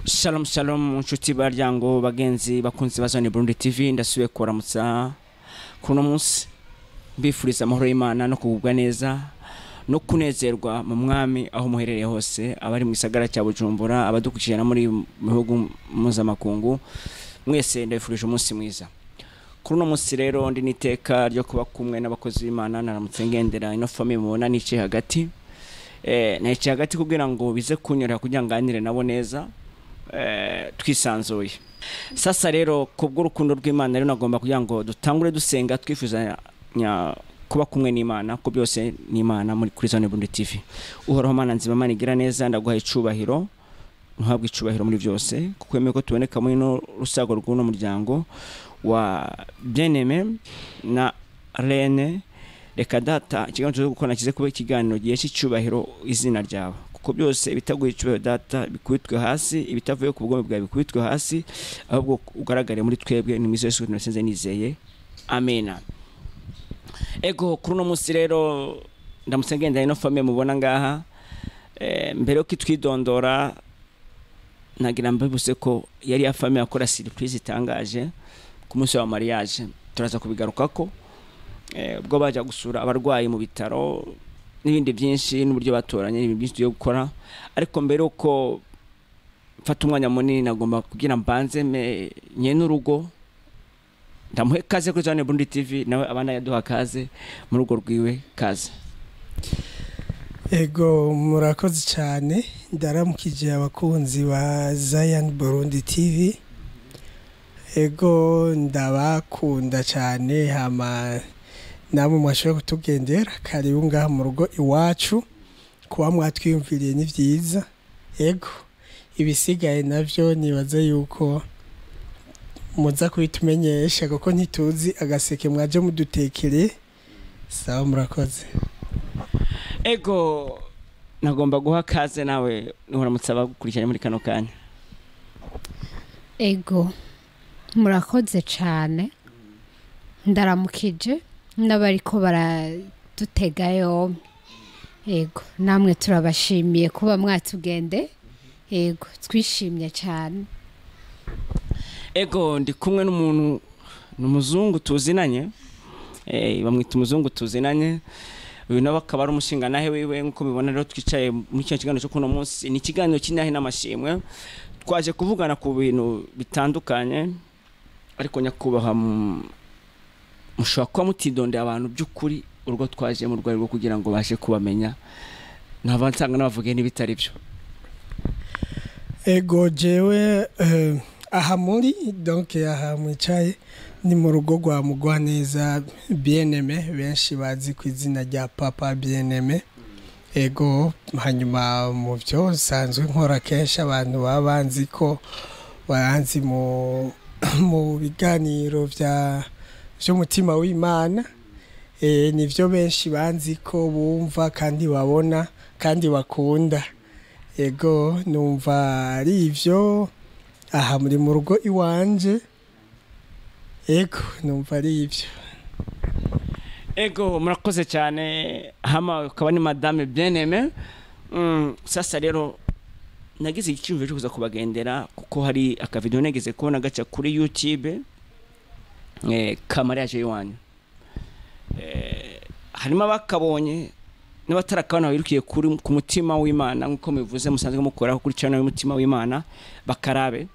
Shalom shalom nshuti baryango bagenzi bakunzi ba Zion Burundi TV, ndasubiye kuramutsa kuno munsi mbifuriza amahoro y'Imana no kugubwa neza no kunezerwa mu mwami aho muherereye hose, abari mu gisagara cya Bujumbura, abadukurikirana muri bihugu mpuzamakungu, mwese ndabifurije umunsi mwiza. Kuri uno munsi rero ndi niteka ryo kuba kumwe n'abakozi b'Imana. Naramutse ngendera ino famille mubona nicaye hagati, nicaye hagati kugira ngo bize kunyorohera kugira ngo nganire nabo neza twisanzuye. Sasa rero kubw'urukundo rw'Imana rero nagomba kugira ngo dutangure dusenga twifuzanya kuba kumwe n'Imana, ko byose ni Imana muri kuri Zion Burundi TV. Uhoraho Mana nzima, Mana igira neza, ndaguha icubahiro, ntuhabwe icubahiro muri byose, kuko wemeye ko tuboneka muri no rusago rw'uno muryango wa Bien-Aimé na Rene. Reka data ikiganiro cyo gukora kize kuba ikiganiro gihe cy'icubahiro izina ryawe, kuko byose ibitaguye icubahiro data bikubitwe hasi, ibitavuye ku bugome bwawe bikubitwe hasi, ahubwo ugaragare muri twebwe. Ni mu Yesu Kristo nizeye, amena. Ego, kuri uno munsi rero ndamutse ngenda ino famille mubona ngaha. Mbere yo kitwidondora nagira mbibuse ko yari ya famille akora surprise itangaje ku munsi wa mariage, turaza kubigarukako, ubwo bajya gusura abarwayi mu bitaro n'ibindi byinshi n'uburyo batoranye n'ibintu byinshi tugiye gukora. Ariko mbere uko mfata umwanya munini nagomba kugira mbanze nyene urugo ndamuhe kaze kuri Zion Burundi TV, nawe abana yaduha kaze mu rugo rwiwe. Kaze. Ego, murakoze cyane. Ndaramukije abakunzi ba Zion Burundi TV. Ego, ndabakunda cyane. Hama namwe mwashoboye kutugendera, karibu ngaha mu rugo iwacu. Kuba mwatwiyumviriye ni vyiza. Ego, ibisigaye navyo nibaze yuko muza kubitumenyesha, kuko ntituzi agaseke mwaje mudutekere. Sawa, murakoze. Ego, nagomba guha kaze nawe uramutse abagukurikiranye muri kano kanya. Ego, murakoze cyane. Ndaramukije n'abariko baradutega yombi. Ego, namwe turabashimiye kuba mwatugende. Ego, twishimye cyane. Ego, ndi kumwe n'umuntu, n'umuzungu tuzinanye, bamwita umuzungu tuzinanye. Uyu nawe akaba ari umushinga nahe wiwe nk'uko mubibona. Rero twicaye muri kino kiganiro cyo kuno munsi, ni ikiganiro cy'inahe n'amashimwe. Twaje kuvugana ku bintu bitandukanye, ariko nyakubahwa mushobora kuba mutidondeye abantu by'ukuri urugo twaje mu rwego rwo kugira ngo bashe kubamenya, ntaba nsanga n'abavuge n'ibitari byo. Ego, jewe aha muri, donc aha mwicaye ni mu rugo rwa Mugwaneza Bien-Aimé, benshi bazi ku izina rya Papa Bien-Aimé. Ego, hanyuma mu byo nsanzwe nkora, kenshi abantu baba banzi ko baranzi mu biganiro vya vy'umutima w'Imana. Nivyo benshi banzi ko bumva kandi babona kandi bakunda. Ego, numva ari ivyo. Aha muri mu rugo iwanje. Ego, numva ari ivyo. Ego, murakoze cyane. Hama ukaba ni madame Bien-Aimé. Sasa rero nagize icyumviro cyo kuza kubagendera kuko hari akavideo nageze kubona gaca kuri YouTube ka mariage y'iwanyu. Harimo abakabonye n'abatarakabona birukiye kuri ku mutima w'Imana, nk'uko mubivuze musanzwe mukora kuri channel y'umutima w'Imana, bakarabe.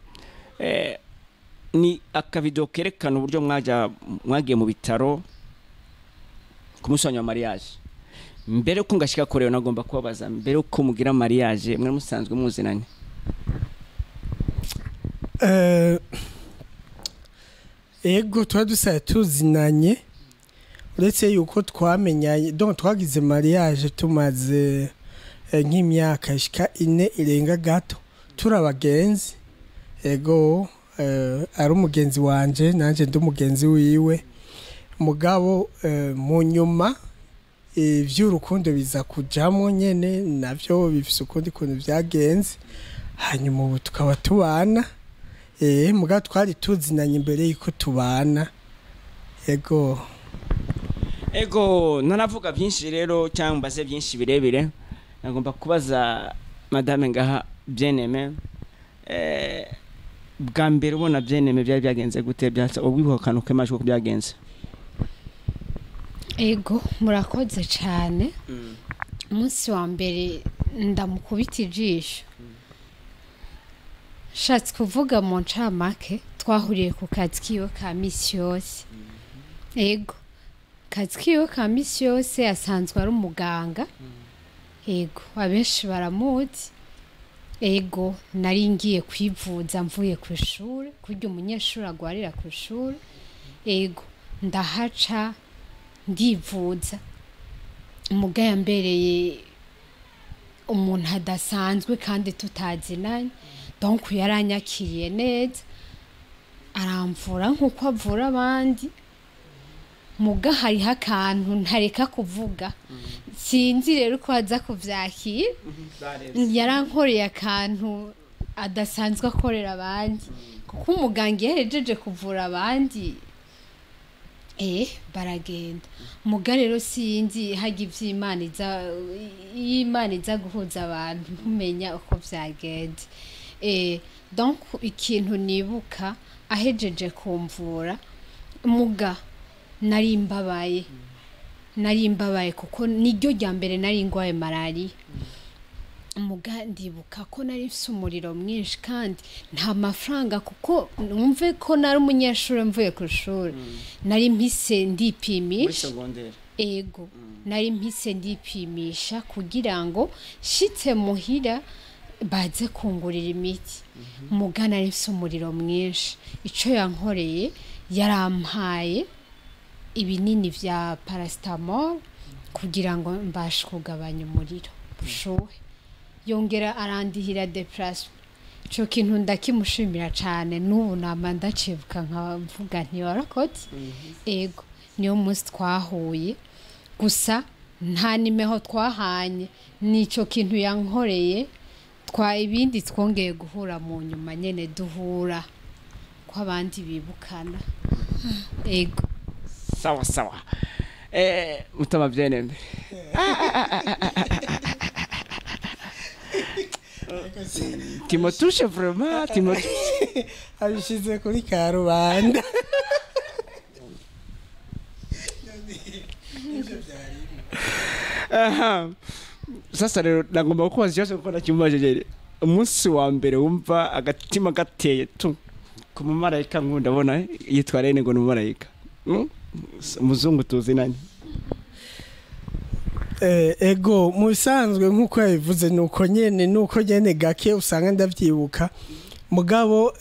Ni akavideo kerekana uburyo mwaja mwagiye mu bitaro ku munsi wa mariage. Mbere ko ngashika koreyo nagomba kubabaza, mbere uko mugira mariage mwe musanzwe muzinanye? Ego, tuba dusaye tuzinanye, uretse yuko twamenyanye, donc twagize mariage tumaze nk'imyaka ishika 4 irenga gato turi abagenzi. Ego, ari umugenzi wanje nanje ndi umugenzi wiwe, mugabo mu nyuma ivy'urukundo biza kujamwo nyene, navyo bifise ukundi kuntu vyagenze, hanyuma ubu tukaba tubana. Mugabo twari tuzinanye imbere yuko tubana. Ego. Ego, nanavuga byinshi rero cyangwa mbaze byinshi birebire, nagomba kubaza madame ngaha Bien-Aimé. Bwa mbere ubona Bien-Aimé byari byagenze gute? Byatsa ubwibuka akantu kemaje uko byagenze? Ego, murakoze cyane. Umunsi wa mbere ndamukubita ijisho, nshatse kuvuga mu ncamake, twahuriye ku kazi kiwe ka misi yose. Ego, kazi kiwe ka misi yose, asanzwe ari umuganga. Ego, abenshi baramuzi. Ego, nari ngiye kwivuza mvuye ku ishuri, kurya umunyeshuri agwarira ku ishuri. Ego, ndahaca ndivuza. Muga yambereye umuntu adasanzwe kandi tutazinanye. Donc yaranyakiriye neza, aramvura nk'uko avura abandi. Muga hariho akantu ntareka kuvuga, sinzi rero uko aza kuvyakira. Yarankoreye akantu adasanzwe akorera abandi, kuko umuganga iyo ahejeje kuvura abandi baragenda. Muga rero sinzi hajya ivy'Imana iza, iyo Imana iza guhuza abantu ntumenya uko vyagenze. Donc ikintu nibuka, ahejeje kumvura, muga nari mbabaye, nari mbabaye kuko niryo rya mbere nari ngwaye malariya. Muga ndibuka ko nari mfise umuriro mwinshi kandi nta mafaranga, kuko numve ko nari umunyeshuri mvuye ku ishuri, nari mpise Muri ndipimisha. Secondaire? Ego, nari mpise ndipimisha kugira ngo nshitse muhira baze kungurira imiti. Muga nari mfise umuriro mwinshi. Ico yankoreye, yarampaye ibinini vya paracetamol kugira ngo mbashe kugabanya umuriro bushuhe, yongera arandihira déplacement. Ico kintu ndakimushimira cane, n'ubu nama ndacibuka nkavuga nti warakoze. Ego, niyo munsi twahuye gusa, nta nimeho twahanye, nico kintu yankoreye. Twa ibindi twongeye guhura mu nyuma nyene, duhura ko abandi bibukana. Ego. Sawa sawa. Mutama Bien-Aimé, tu me touches vraiment, tu me touches. Abishyize kuri karubanda. Aha. Sasa rero nagomba kukubaza ikibazo kuko nakimubajije umunsi wa mbere wumva agatima gateye tu ku mumarayika. Nkunda ndabona yitwa Rene ngo ni umumarayika. Umuzungu tuzinanye. Ego, mu bisanzwe nk'uko yabivuze, nuko nyene gake usanga ndavyibuka. Mugabo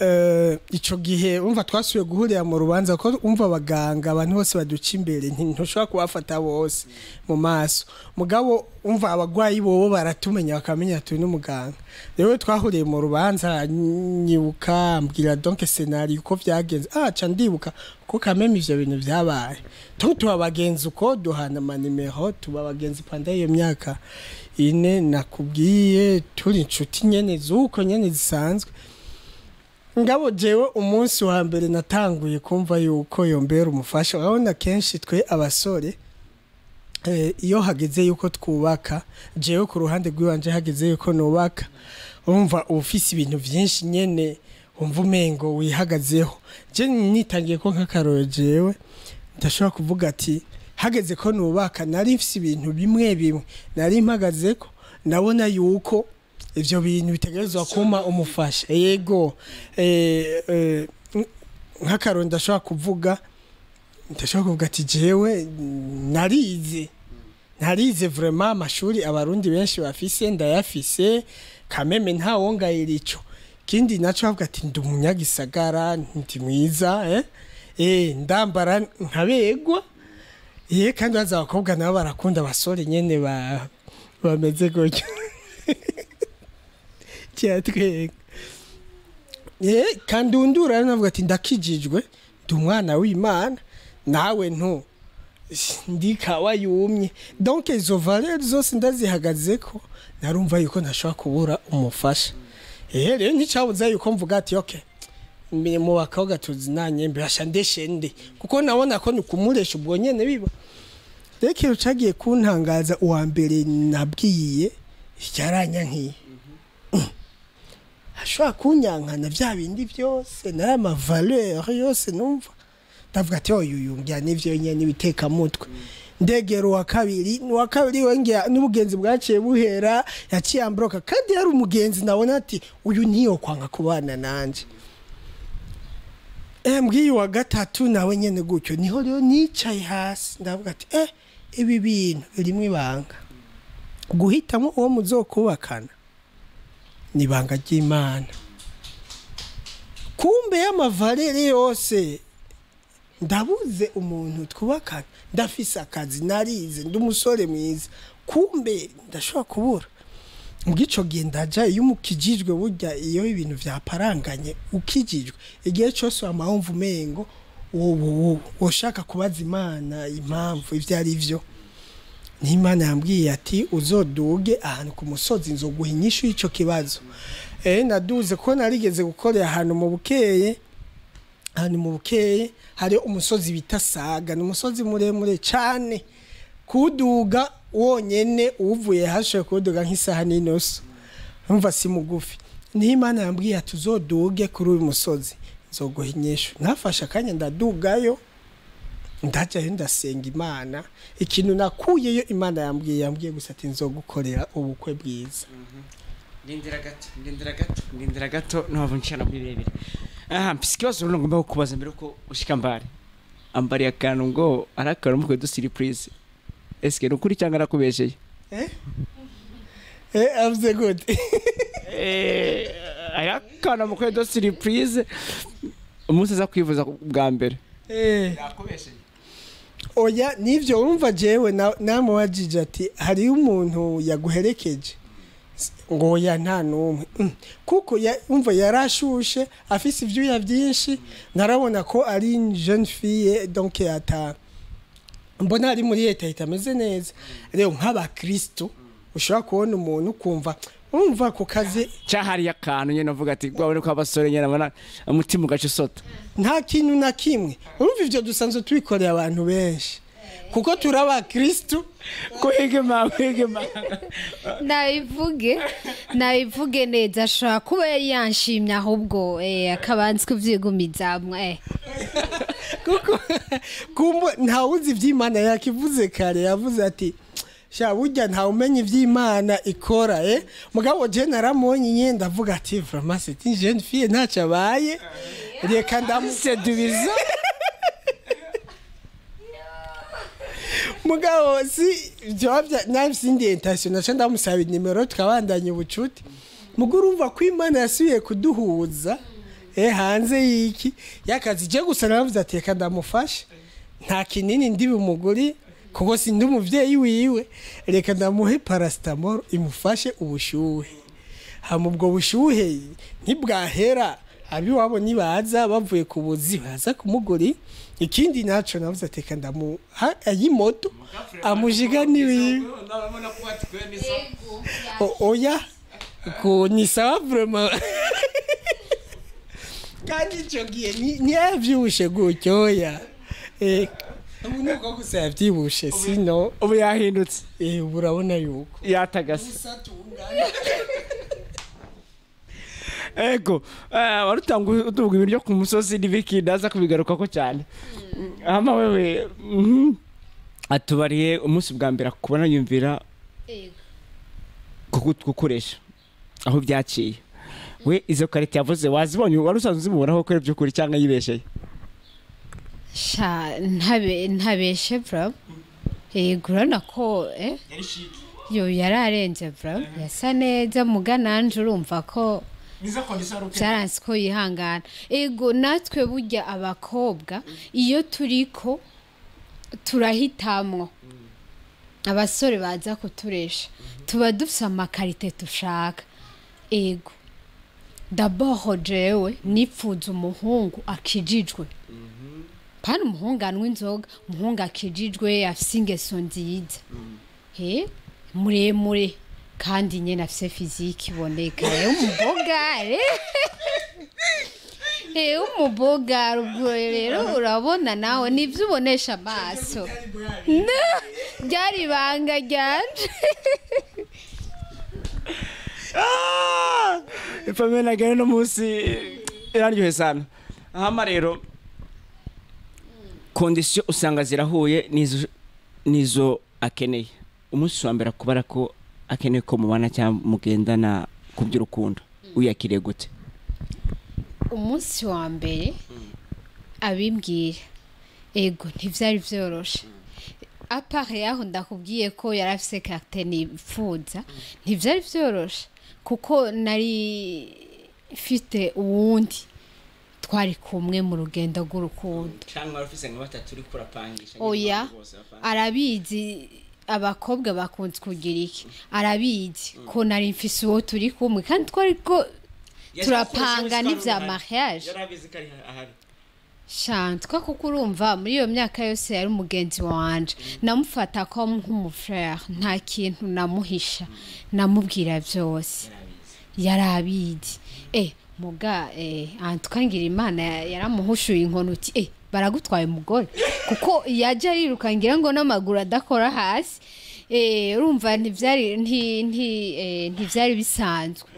ico gihe umva twasubiye guhurira mu rubanza, ko umva abaganga, abantu bose baduca imbere, ntushobora kubafata bose mu maso. Mugabo umva abagwayi bobo baratumenya, bakamenya turi n'umuganga. Rero twahuriye mu rubanza, nyibuka ambwira donc scénario uko vyagenze. Ca ndibuka ko kameme ivyo bintu vyabaye. Tuba abagenzi uko, duhana amanimero, tuba abagenzi pendant iyo myaka 4 nakubwiye, turi inshuti nyene z'uko nyene zisanzwe. Ngabo jewe umunsi wa mbere natanguye kumva yuko yombera umufasha, urabona kenshi twe abasore iyo hageze yuko twubaka, jewe ku ruhande rw'iwanje hageze yuko nubaka, urumva uba ufise ibintu vyinshi nyene wumva umengo wihagazeho. Je nitangiye ko nk'akarorero, jewe ndashobora kuvuga ati hageze ko nubaka, nari mfise ibintu bimwe bimwe nari mpagazeko, ndabona yuko ivyo bintu bitegerezwa kumpa umufasha. Yego, nk'akarorero ndashobora kuvuga ati jewe narize vraiment, amashuri abarundi benshi bafise ndayafise, kameme ntawongayira ico. Ikindi naco bavuga ati ndi umunyagisagara, ndi mwiza, ndambara nkabegwa, kandi baza abakobwa nabo barakunda abasore nyene bameze gutyo kiratwenga. Kandi undura navuga ati ndakijijwe, ndi umwana w'Imana, nawe ntu ndi kawa yumye. Donc izo valeurs zose ndazihagazeko, narumva yuko ntashobora kubura umufasha. Rero nticabuza yuko mvuga ati okay, mu bakobwa tuzinanye mbasha ndeshe nde, kuko nabona ko ni kumuresha ubwo nyene biba. Rero ikintu cagiye kuntangaza, uwa mbere nabwiye yaranyankiye. Ashobora kunyankana vya bindi byose n'aya ma valeur yose. Numva ndavuga ati oyu yungira n'ivyo nyene n'ibitekamutwe. Ndegera uwa kabiri, uwa kabiri wengera n'ubugenzi bwaciye buhera, yaciye ambroka, kandi yari umugenzi nabona ati uyu ntiyo kwanga kubana nanje. Mbwiye uwa gatatu nawe nyene gutyo. Niho rero nicaye hasi ndavuga ati ibi bintu birimwo ibanga. Guhitamo uwo muzokubakana ni ibanga ry'Imana. Kumbe y'ama valeurs yose ndabuze umuntu twubakana, ndafise akazi, narize, ndi umusore mwiza, kumbe ndashobora kubura. Ubw'ico gihe ndaja, iyo umukijijwe burya, iyo ibintu vyaparanganye ukijijwe, igihe cose wama wumva umengo woshaka kubaza Imana impamvu ivyo ari vyo. N'Imana yambwiye ati uzoduge ahantu ku musozi, nzoguha inyishu y'ico kibazo. Naduze ko narigeze gukorera ahantu mu Bukeye. Ahantu mu Bukeye hari umusozi bita Saga, ni umusozi muremure cane, kuduga wonyene uvuye hashoye kuduga nk'isaha n'inusu, umva si mugufi. Niho Imana yambwiye ati uzoduge kuri uyu musozi, nzoguha inyishu. Nafashe akanya ndadugayo, ndajyayo ndasenga Imana. Ikintu nakuyeyo, Imana yambwiye gusa ati nzogukorera ubukwe bwiza. Ndindira gato, ndindira gato, ndindira gato, ntabwo ncana muri birebire. Aha mfise ikibazo rero ngomba kukubaza mbere uko ushika mbare. Ambariye akantu ngo arakara mukwe du surprise. Eske ni ukuri cyangwa arakubesheye? Avuze gute? Arakana mukwe du surprise umunsi aza kwivuza bwa mbere. Yakubesheye? Oya, nivyo. Urumva jewe namubajije ati hariyo umuntu yaguherekeje? Ngo oya, nta n'umwe. Kuko umva yarashushe, afise ivyuya vyinshi, narabona ko ari une jeune fille, donc ata mbona ari muri leta itameze neza. Rero nk'abakristo ushobora kubona umuntu ukumva, urumva ku kazi Cyahariye akantu nyene uvuga ati gwabone ko abasore nyene abona umutima ugaca usota. Nta kintu na kimwe. Urumva ivyo dusanzwe tubikoreye abantu benshi kuko turi abakristo. Kwigema, kwigema. Nabivuge neza, ashobora kuba yari yanshimye ahubwo akabanza kuvyigumizamwo. Kuko kumbe ntawuzi ivy'Imana. Yakivuze kare, yavuze ati sha burya ntawe umenya ivy'Imana ikora. Mugabo je naramonye nye ndavuga ati vraiment c'est une jeune fille, ntacyo abaye, reka ndamusedubiza. Mugabo si byoba nafise indi intention, naca ndamusaba inimero tukabandanya ubucuti. Mugo urumva ko Imana yasubiye kuduhuza hanze y'iki yakazi. Je gusa naravuze ati reka ndamufashe, nta kinini ndi bumuguri kuko sindi umuvyeyi wiwe, reka ndamuhe paracetamol imufashe ubushuhe, hama ubwo bushuhe ntibwahera abiwabo nibaza bavuye ku buzi baza kumuguri. Ikindi naco navuze ati reka ndamuha ayimoto amujiga niwiwe. Oya, ko ni sawa vraiment, kandi ico gihe ntiyavyibushe gutyo, oya. Ubu nuko gusa yavyibushe, sino Ubu yahindutse. Ubu urabona yuko Yatagase. Ego, warutanga utuvuga ibintu byo ku musozi n'ibiki, ndaza kubigarukako cyane. Hama wewe atubariye umunsi bwa mbere akubona yumvira kugukoresha aho byaciye. We izo qualité yavuze wazibonye? Wari usanzwe uzimubonaho ko ari by'ukuri cyangwa yibesheye? Sha, ntabeshe bro, yego urabona ko yo yararenze bro, yasa neza, muga nanje urumva ko byaranze ko yihangana. Ego, natwe burya abakobwa iyo turiko turahitamwo abasore baza kuturesha, tuba dufise ama qualités dushaka. Ego, d'abord jewe nipfuza umuhungu akijijwe, pana umuhungu anywa inzoga, umuhungu akijijwe, afise ingeso nziza, he muremure kandi nyene afise physique iboneka, umubogare, umubogare. Ubwo rero urabona nawe nivyo ubonesha amaso. No, ryari ibanga ryanje. Ah! Famille nagere no munsi iraryohe sana. Hama rero condition usanga zirahuye nizo akeneye. Umunsi wa mbere akubara ko akeneye ko mubana cyangwa mugendana ku by'urukundo, uyakiriye gute? Umunsi wa mbere abimbwira, ego, ntivyari vyoroshe. À part yaho ndakubwiye ko yari afise caractère nipfuza, ntivyari vyoroshe kuko nari mfite uwundi twari kumwe mu rugendo rw'urukundo. Cyangwa wari ufise nka batatu uriko urapangisha? Oya, arabizi, abakobwa bakunze kugira iki, arabizi ko nari mfise uwo turi kumwe kandi twari ko turapanga n'ivya mariage. Yarabizi ko ari ahari? Shantwa, kuko urumva muri iyo myaka yose yari umugenzi wanje, namufata ko nk'umufrère, nta kintu namuhisha, namubwira byose, yarabizi. Muga antukangira Imana yaramuhushuye inkono uti baragutwaye umugore, kuko yaje ariruka ngira ngo n'amaguru adakora hasi. Urumva ntivyari nti nti ntivyari bisanzwe.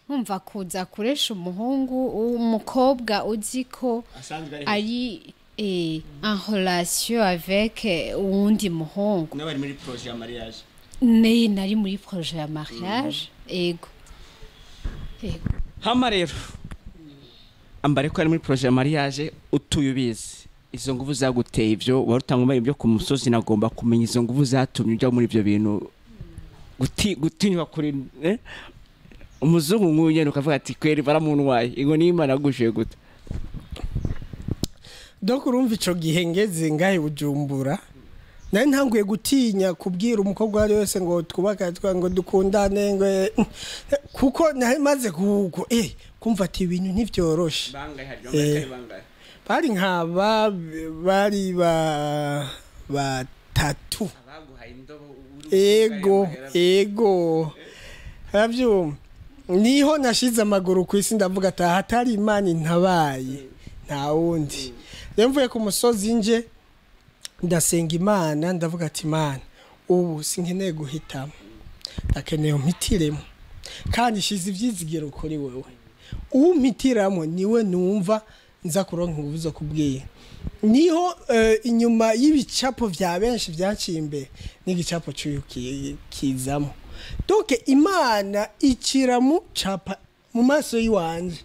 Nkumva kuza kuresha umuhungu, umukobwa uzi ko asanzwe ari ari en relation avec uwundi muhungu. N'abari muri projet ya mariage. Ne nari muri projet ya mariage, ego, ego. Hama rero ambare ko ari muri projet ya mariage, utuye ubizi, izo nguvu zaguteye ivyo wari utangomba ibyo ku musozi, nagomba kumenya izo nguvu zatumye ujya muri ibyo bintu, gutinywa kuri umuzungu nk'uyu nyene, ukavuga ati kweri baramuntwaye, ingo ni Imana yagushiye gute? Donc urumva ico gihe ngeze ngahe Bujumbura, nari ntanguye gutinya kubwira umukobwa uwo ari we wese ngo twubake, ngo dukundane, ngo kuko nari maze kuko kumva ati ibintu ntivyoroshe. Bangahe haryo? Bangahe? Bari nkaba bari ba batatu. Abaguhaye indobo? Ego, aravyumva, niho nashize amaguru ku isi, ndavuga ati ahatari Imana intabaye nta wundi. Rero mvuye ku musozi nje ndasenga Imana, ndavuga ati Imana, ubu sinkeneye guhitamo, ndakeneye umpitiremo, kandi shize ivyizigiro kuri wewe, umpitiramo niwe numva nza kuronka inguvu zo kubwira. Niho inyuma y'ibicapo vya benshi vyaciye imbere n'igicapo cy'uyu kizamo. Donc Imana ikiramucapa mu maso y'iwanje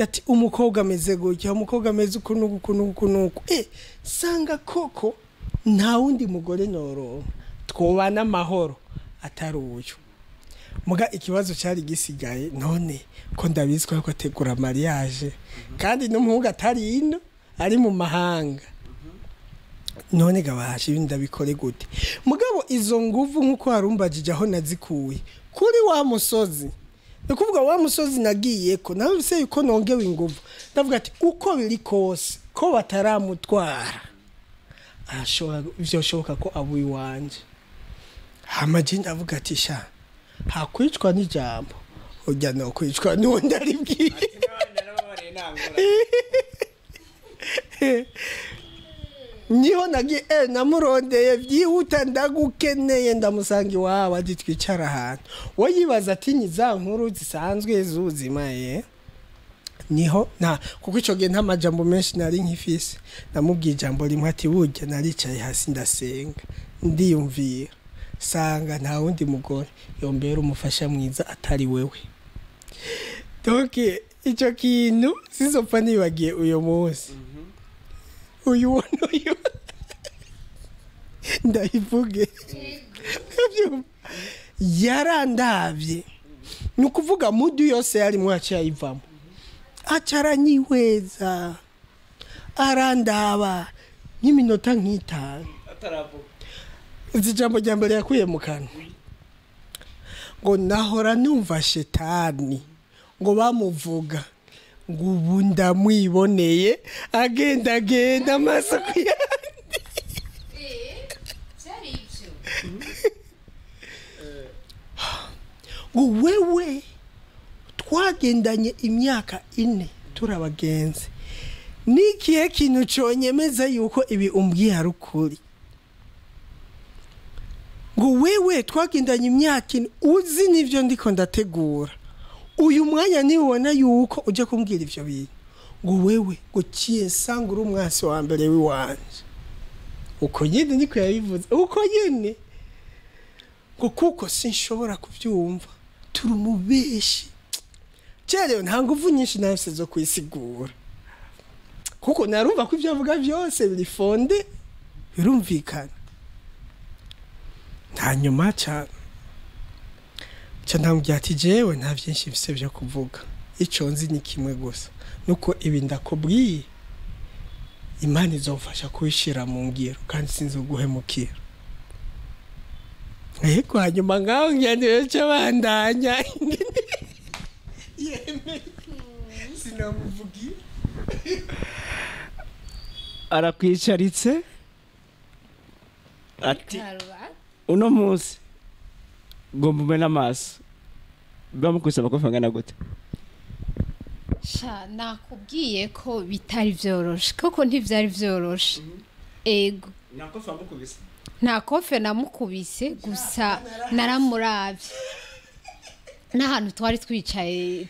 ati umukobwa ameze gutya, umukobwa ameze uku n'uku n'uku n'uku. Sanga koko nta wundi mugore noronka twobana amahoro atari uyu. Muga ikibazo cyari gisigaye, none ko ndabizi ko ariko ategura mariage kandi n'umuhungu atari ino, ari mu mahanga, none gabasha ibindi ndabikore gute? Mugabo izo nguvu, nk'uko warumbajije aho nazikuye, kuri wa musozi, ni kuvuga wa musozi nagiye ko nawe se yuko nongewe inguvu, ndavuga ati uko biri kose ko bataramutwara, ashobora vyoshoboka ko abu iwanje. Hama je ndavuga ati sha, hakwicwa n'ijambo ujya no kwicwa n'undi aribwiye. Niho nagiye namurondeye byihuta, ndagukeneye, ndamusanga iwabo, ati twicara ahantu, we yibaza ati ni za nkuru zisanzwe z'ubuzima. Niho nta kuko ico gihe nta majambo menshi nari nkifise, namubwiye ijambo rimwe ati burya naricaye hasi ndasenga, ndiyumvira, sanga nta wundi mugore yombera umufasha mwiza atari wewe. Donc ico kintu sizopfa nibagiye uyo munsi, uyu n'uyu ndayivuge. Yarandavye, ni ukuvuga mudu yose yarimwo yaciye ayivamo, aca aranyihweza, arandaba nk'iminota nk'itanu. Izi jambo rya mbere yakuye mu kanwa ngo nahora numva shetani ngo bamuvuga, ngo ubu ndamwiboneye agenda agenda amaso ku yandi. Byari ibyo. Ngo wewe twagendanye imyaka 4 turi abagenzi, n'ikihe kintu conyemeza yuko ibi umbwiye ari ukuri? Ngo wewe twagendanye imyaka 4, uzi n'ivyo ndiko ndategura. Uyu mwanya niwubona yuko ujya kumbwira ivyo bintu, ngo wewe ngo ciye nsanga uri umwansi wa mbere w'iwanje. Uko nyene niko yabivuze, uko nyene, ngo kuko sinshobora kuvyumva, turi umubeshi. Rero nta nguvu nyinshi nafise zo kwisigura, kuko narumva ko ivyo avuga vyose biri fondé, birumvikana. Hanyuma ca ndamubwira ati: "Jewe nta vyinshi mfise vyo kuvuga, ico nzi ni kimwe gusa, nuko ibi ndakubwiye Imana izomfasha kubishira mu ngiro, kandi sinzoguhemukira." Ego, hanyuma ngaho ngira cyo bandanya yemeye, sinamuvugira. Arakwicaritse ati: "Uno munsi ngomba umene amaso." Bamukubise amakofi angana gute? Sha, nakubwiye ko bitari vyoroshe, koko ntivyari vyoroshe, ego. Nta kofi wamukubise? Nta kofe namukubise, gusa naramuravye n'ahantu twari twicaye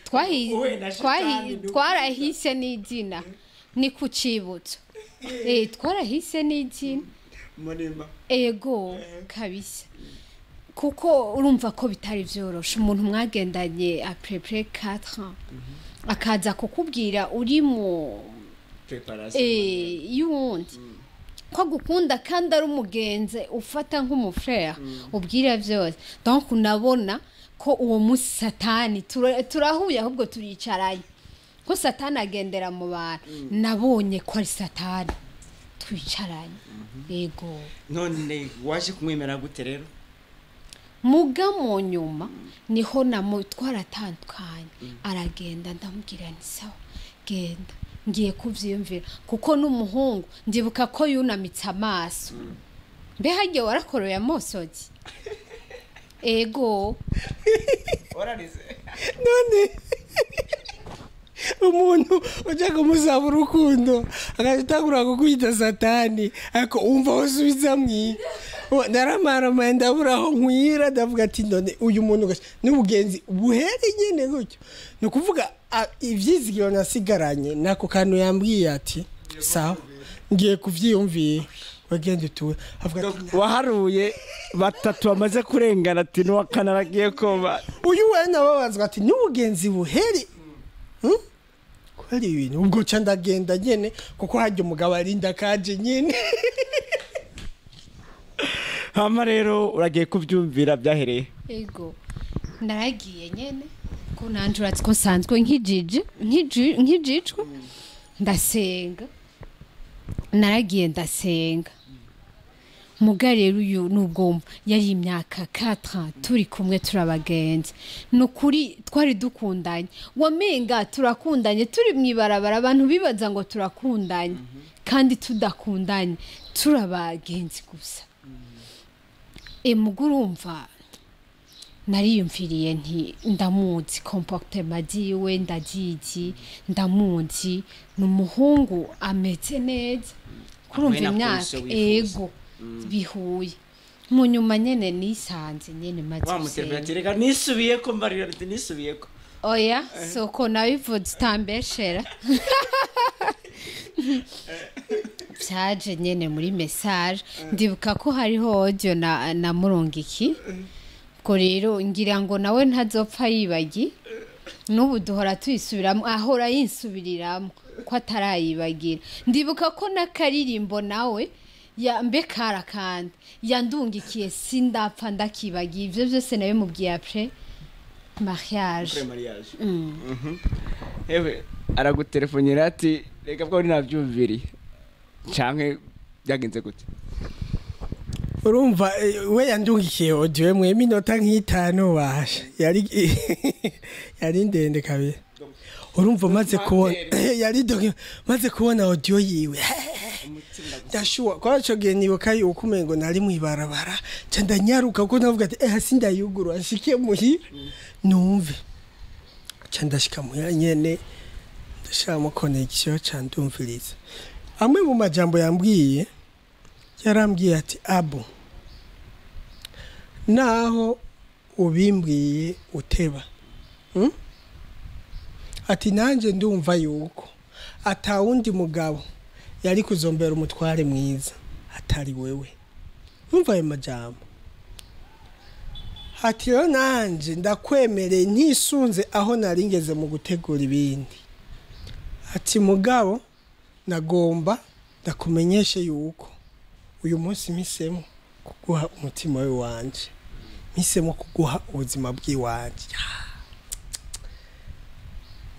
Uwe na shitani. Twarahise n'izina, ni ku Cibutso. Twarahise n'izina. Murima. Ego kabisa, kuko urumva ko bitari vyoroshe, umuntu mwagendanye à peu près 4 ans akaza kukubwira uri mu préparation y'uwundi ko agukunda, kandi ari umugenzi ufata nk'umu frère, ubwira byose. Donc unabona ko uwo munsi Satani turahuye, ahubwo turicaranye, ko Satani agendera mu bantu. Nabonye ko ari Satani twicaranye, yego. None waje kumwemera gute rero? Muga mu nyuma niho namu twaratandukanye, aragenda, ndamubwira nti: "Sawa, genda, ngiye kuvyiyumvira." Kuko n'umuhungu ndibuka ko yunamitse amaso. Mbe hagiye warakoroye amosozi? Ego. Wararize? None umuntu ujya kumusaba urukundo agatangura kukwita Satani, ariko wumva wasubiza mwira, naramaramaye, ndabura aho nkwira. Ndavuga ati: "None uyu muntu n'ubugenzi buhere nyene gutyo?" Ni ukuvuga ivyizigiro nasigaranye nako kantu yambwiye ati: "Sawa, ngiye kuvyiyumvira, wagenda utuwe." Avuga ati: Waharuye batatu bamaze kurengana, ati n'uwa kane aragiye koba. Uyu we nababazwa ati: "N'ubugenzi buhere?" Kubera ibintu ubwo ca ndagenda nyene, kuko harya umugabo arinda kaje nyene. Hama rero uragiye kubyumvira, byahereye? Ego, naragiye nyene, ko nanje uratse ko nsanzwe nkijije nkijijwe, ndasenga. Naragiye ndasenga. Muga rero uyu nubwo yari imyaka 4 ans turi kumwe, turabagenzi, ni ukuri twari dukundanye, wamenga turakundanye. Turi mw'ibarabara, abantu bibaza ngo turakundanye, kandi tudakundanye, turabagenzi gusa. Muga urumva nariyumviriye nti: "Ndamuzi, comportement ziwe ndazizi, ndamuzi, ni umuhungu ameze neza." Kurumva Ahuye na imyaka position wifuza. Ego, bihuye. Mu nyuma nyene nisanze nyene maze Wamutelefone gusenga. ati: "Reka nisubiyeko, mbarira," ati: "Nisubiyeko." Oya, soko nabivuze, utambeshera. Vyaje nyene muri message. Ndibuka ko hariho audio na murungiki. Ubwo rero ngira ngo nawe ntazopfa yibagi, n'ubu duhora tuyisubiramo, ahora yinsubiriramwo ko atarayibagira. Ndibuka ko n'akaririmbo nawe ya mbe karakandi yandungikiye, sindapfa ndakibagiye. Ivyo byose nabimubwiye après mariage. Après mariage. Ewe aragutelefonyera ati: "Reka bwo nabyumviriye," canke byagenze gute? Urumva we yandungikiye audio mwe minota nk'itanu basha, yari ndende kabiri. Urumva maze kubona yari maze kubona audio yiwe, ndashuwa kwa ico gihe. Nibuka yuko umengo nari mw'ibarabara, ca ndanyaruka, kuko navuga ati: "Eh, sindayugurura nshike muhira numve." Ca ndashika muhira nyene, ndashiramo connexion, ca ndumviriza amwe mu majambo yambwiye. Yarambwiye ati: "Abo naho ubimbwiye uteba, Ati nanjye ndumva yuko atawundi mugabo yari kuzombera umutware mwiza atari wewe. Numva ayo majambo. Ati rero nanjye ndakwemereye ntisunze aho nari ngeze mu gutegura ibindi. Ati mugabo nagomba ndakumenyeshe yuko uyu munsi mpisemo kuguha umutima we wanje, mpisemo kuguha ubuzima bw'iwanje.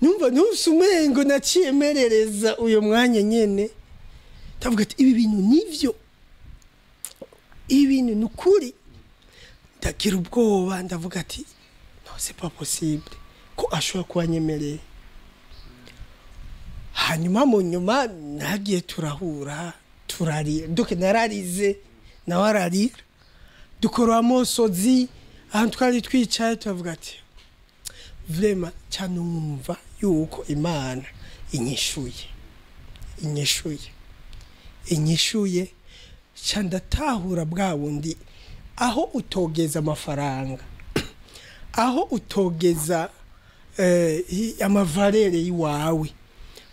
Numva numva umengo naciyemerereza uyu mwanya nyene, ndavuga ati ibi bintu nivyo, ibi bintu ni ukuri. Ndagira ubwoba, ndavuga ati non, c'est pas possible ko ashobora kuba anyemereye. Hanyuma mu nyuma nagiye turahura, turarira, donc nararize nawe ararira, dukora amosozi ahantu twari twicaye, turavuga ati vraiment canumva yuko Imana inyishuye, inyishuye, inyishuye. Ca ndatahura bwa bundi aho utogeza amafaranga, aho utogeza amavalere y'iwawe,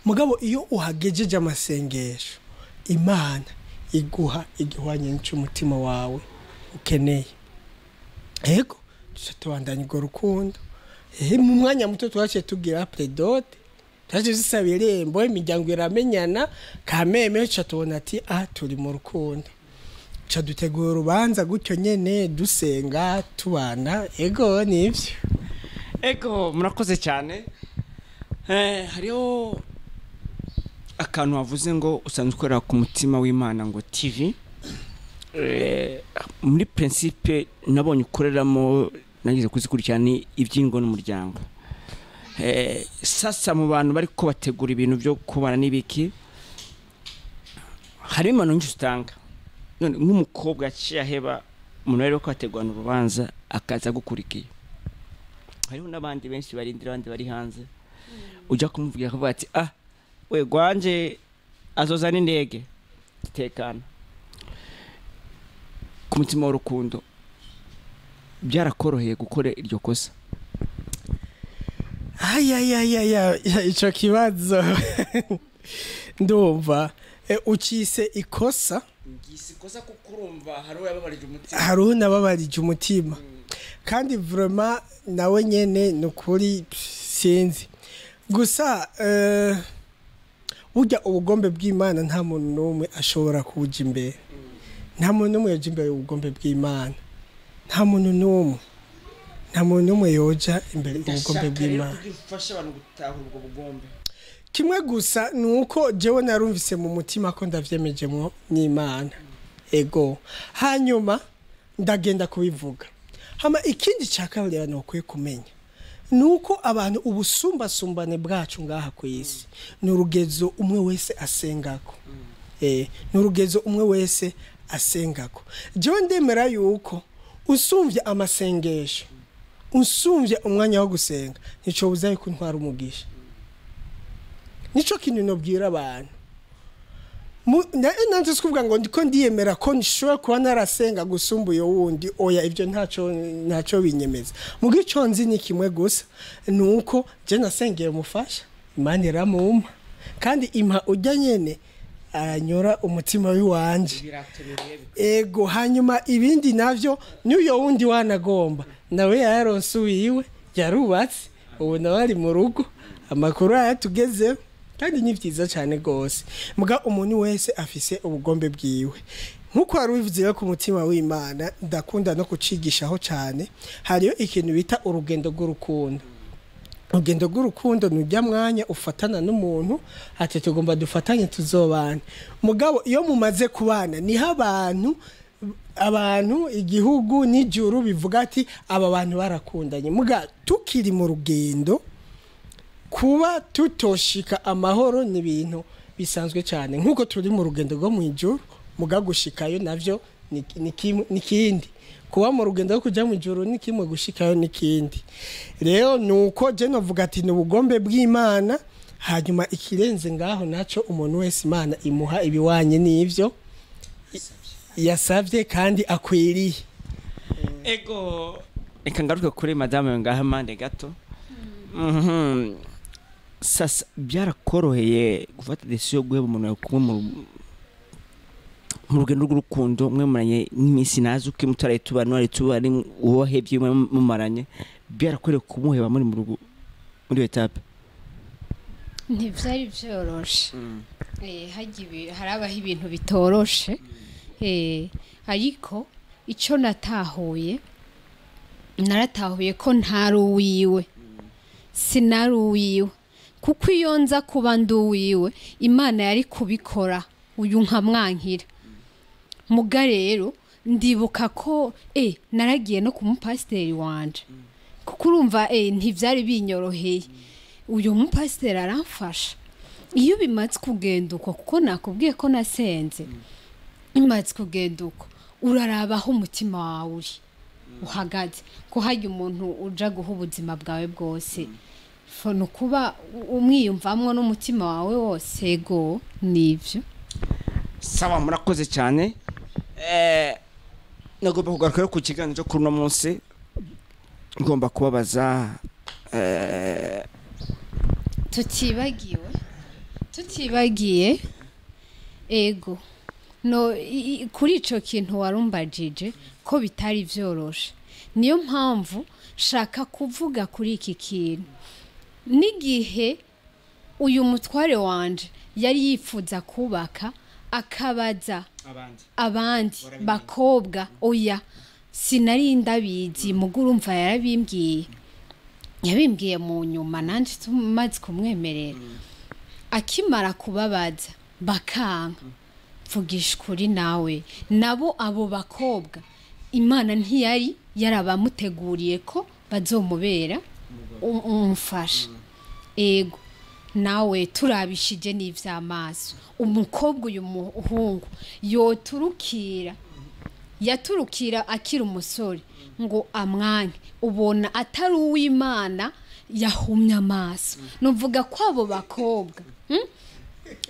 mugabo iyo uhagejeje amasengesho Imana iguha igihwanye n'umutima wawe ukeneye. Ego tuca tubandanya urwo rukundo. Mu mwanya muto twaciye tugira prédot, twaciye dusaba irembo, imiryango iramenyana kameme, tuca tubona ati ah, turi mu rukundo. Tuca dutegura urubanza gutyo nyene, dusenga, tubana. Ego nivyo. Ego, murakoze cyane. Hariho akantu wavuze ngo usanzwe ukorera ku Mutima w'Imana ngo TV. Muri principe nabonye ukoreramo, nagize kuzikurikirana, ni iby'ingo n'umuryango. Sasa mu bantu bari ko bategura ibintu byo kubana n'ibiki, harimo impanuro nyinshi utanga. None nk'umukobwa yaciye aheba umuntu rero ko bategurana urubanza akaza agukurikiye, hariho n'abandi benshi barindira, abandi bari hanze, ujya kumubwira akavuga ati ah, we gwanje azoza n'indege tekana. Ku mutima w'urukundo byarakoroheye gukora iryo kosa? Ayayayaya, ico kibazo ndumva ucise ikosa. Ngisi ikosa kuko urumva hari uwo yababarije umutima. Hari unababarije umutima, kandi vraiment nawe nyene ni ukuri sinzi gusa. Burya ubugombe bw'Imana nta muntu n'umwe ashobora kubuja imbere, nta muntu n'umwe yoja imbere ubugombe bw'Imana, nta muntu n'umwe, nta muntu n'umwe yoja imbere ubugombe Ndashaka rero bw'Imana. kugira ufashe abantu gutahura ubwo bugombe. Kimwe gusa ni uko jewe narumvise mu mutima ko ndavyemejemwo n'Imana. Ego, hanyuma ndagenda kubivuga. Hama ikindi cya kabiri abantu bakwiye kumenya ni uko abantu ubusumbasumbane bwacu ngaha ku isi ni urugezo umwe wese asengako. Ni urugezo umwe wese asengako. Jewe ndemera yuko usumvye amasengesho, usumvye umwanya wo gusenga, nticobuza yuko ntwara umugisha. Nico kintu nobwira abantu. Nanze sikuvuga ngo ndiko ndiyemera ko nshobora kuba narasenga gusumba uyo wundi, oya, ibyo ntaco binyemeza. Muga ico nzi ni kimwe gusa, ni uko je nasengeye umufasha, Imana iramumpa, kandi impa ujya nyene aranyura umutima w'iwanje. Ibirato birebire. Ego, hanyuma ibindi navyo n'uyo wundi wanagomba nawe yaronse uwiwe, yarubatse, ubu nawe ari mu rugo, amakuru ayatugezeho kandi ni byiza cyane rwose. Muga umuntu wese afise ubugombe bwiwe, nk'uko wari ubivuze rero ku Mutima w'Imana, ndakunda no kucigishaho cyane. Hariyo ikintu bita urugendo rw'urukundo. Urugendo rw'urukundo ni ujya mwanya ufatana n'umuntu ati tugomba dufatanye tuzobana. Mugabo iyo mumaze kubana niho abantu, igihugu n'ijuru bivuga ati aba bantu barakundanye. Muga tukiri mu rugendo, kuba tutoshika amahoro ni ibintu bisanzwe cyane, nk'uko turi mu rugendo rwo mu ijuru. Muga gushikayo navyo ni kindi. Kuba mu rugendo rwo kujya mu ijuru ni kimwe, gushikayo ni kindi. Rero nuko je novuga ati ni ubugombe bw'Imana. Hanyuma ikirenze ngaho naco, umuntu wese Imana imuha ibiwanye n'ivyo yasavye kandi akwiriye. Ego, reka ngaruke kuri madame ngaha mande gato. Sasa byarakoroheye gufata decision yo guheba umuntu wawe kumwe mu rugendo rw'urukundo mwemaranye nk'iminsi nazi uko mutaraye tubana wari tubari uwo wahebye mumaranye, byarakoroheye kumuheba muri mu rugo muri etape? Ntivyari vyoroshe. Harabaho ibintu bitoroshe. Ariko ico natahuye, naratahuye ko ntari uwiwe, sinari uwiwe, kuko iyo nza kuba ndi uwiwe Imana yari kubikora uyu nkamwankira. Muga rero ndibuka ko naragiye no ku mupasiteri wanje, kuko urumva ntivyari binyoroheye. Uyu mupasiteri aramfasha iyo bimaze kugenda uko, kuko nakubwiye ko nasenze. Bimaze kugenda uko, uraraba aho umutima wawe uri uhagaze, ko harya umuntu uja guha ubuzima bwawe bwose ni ukuba umwiyumvamwo n'umutima wawe wose. Ego, nivyo. Sawa, murakoze cyane. Nagomba kugaruka rero ku kiganiro cyo kuri uno munsi, ngomba kubabaza Tutibagiye ego no kuri ico kintu warumbajije ko bitari vyoroshe, niyo mpamvu shaka kuvuga kuri iki kintu. N'igihe uyu mutware wanje yari yifuza kubaka akabaza abandi bakobwa, oya sinari ndabizi, mugurumva yarabimbwiye, yabimbwiye mu nyuma nanje tumaze kumwemerera. Akimara kubabaza bakanka, mvugisha ukuri nawe, nabo abo bakobwa Imana ntiyari yarabamuteguriye ko bazomubera umufasha. Ego nawe turabishije n'ivy'amaso, umukobwa uyu muhungu yoturukira, yaturukira akiri umusore ngo amwanke, ubona atari uw'Imana yahumye amaso. Nuvuga ko abo bakobwa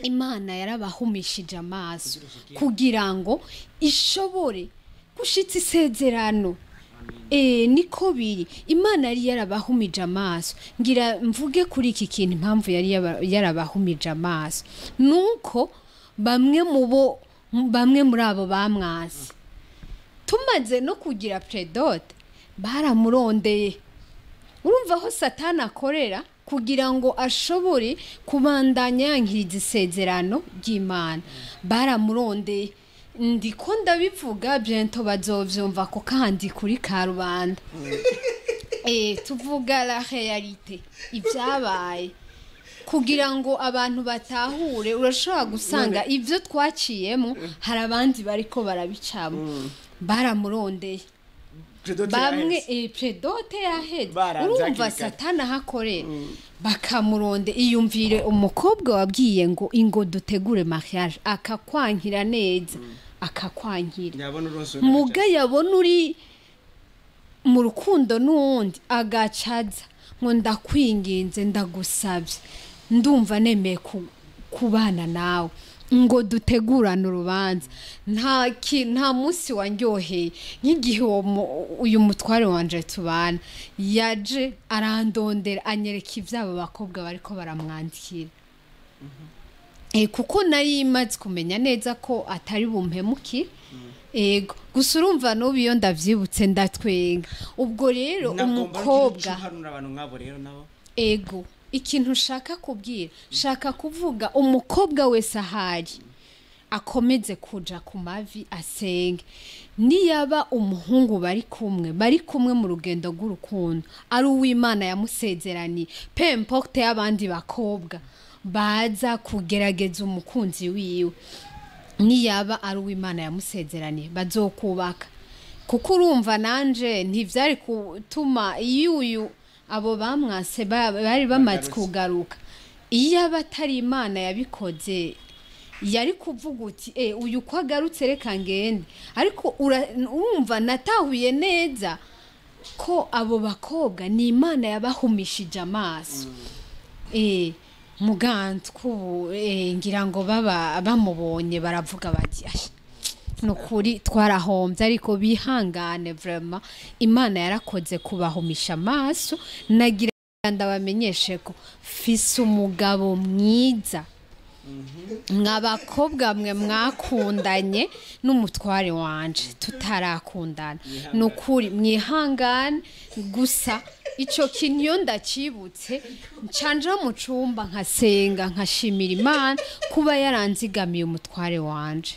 Imana yarabahumishije amaso kugira ngo ishobore gushitsa isezerano. Niko biri, Imana yari yarabahumije amaso. Ngira mvuge kuri iki kintu impamvu yari yarabahumije amaso, nuko bamwe mu bo bamwe muri abo bamwasi tumaze no kugira predote baramurondeye. Urumva aho Satani akorera kugira ngo ashobore kubandanya yankiriza isezerano ry'Imana. Baramurondeye, ndiko ndabivuga bientôt bazovyumva ko kandi kuri karubanda. Tuvuga la réalité ibyabaye kugira ngo abantu batahure. Urashobora gusanga ibyo twaciyemo hari abandi bariko barabicamo. Baramurondeye bamwe, prédote yaheze, urumva Satani ahakorera, bakamuronde. Iyumvire umukobwa wabwiye ngo ingo dutegure mariage, akakwankira neza, akakwankira muga yabona uri mu rukundo n'uwundi agacaza ngo ndakwinginze, ndagusabye, ndumva nemeye kubana nawe ngo dutegurane urubanza. Nta munsi wanryoheye nk'igihe uyu mutware wanje tubana yaje arandondera, anyereka iby'abo bakobwa bariko baramwandikira. Kuko nari imaze kumenya neza ko atari bumpemukire. Ego, gusa urumva n'ubu iyo ndavyibutse ndatwenga. Ubwo rero umukobwa, ego ikintu ushaka kubwira, shaka kuvuga umukobwa wese ahari akomeze kuja ku mavi asenge. Niyaba umuhungu bari kumwe mu rugendo rw'urukundo ari uw'Imana yamusezeraniye, peu importe y'abandi bakobwa baza kugerageza umukunzi wiwe, niyaba ari uw'Imana yamusezeraniye bazokubaka. Kuko urumva nanje ntivyari gutuma iyo uyu abo bamwase bari bamaze kugaruka, iyo abatari Imana yabikoze yari kuvuga uti uyu ko agarutse reka ngende. Ariko urumva natahuye neza ko abo bakobwa ni Imana yabahumishije amaso. Mugantwe ngira ngo baba bamubonye baravuga bati nukuri twarahombye, ariko bihangane vraiment Imana yarakoze kubahumisha amaso. Nagira Nagira ndabamenyeshe ko fise umugabo mwiza. Mwabakobwa mwe mwakundanye n'umutware wanje tutarakundana, nukuri mwihangane. Gusa ico kintu iyo ndakibutse ncanja mu cumba nkasenga nkashimira Imana kuba yaranzigamiye umutware wanje.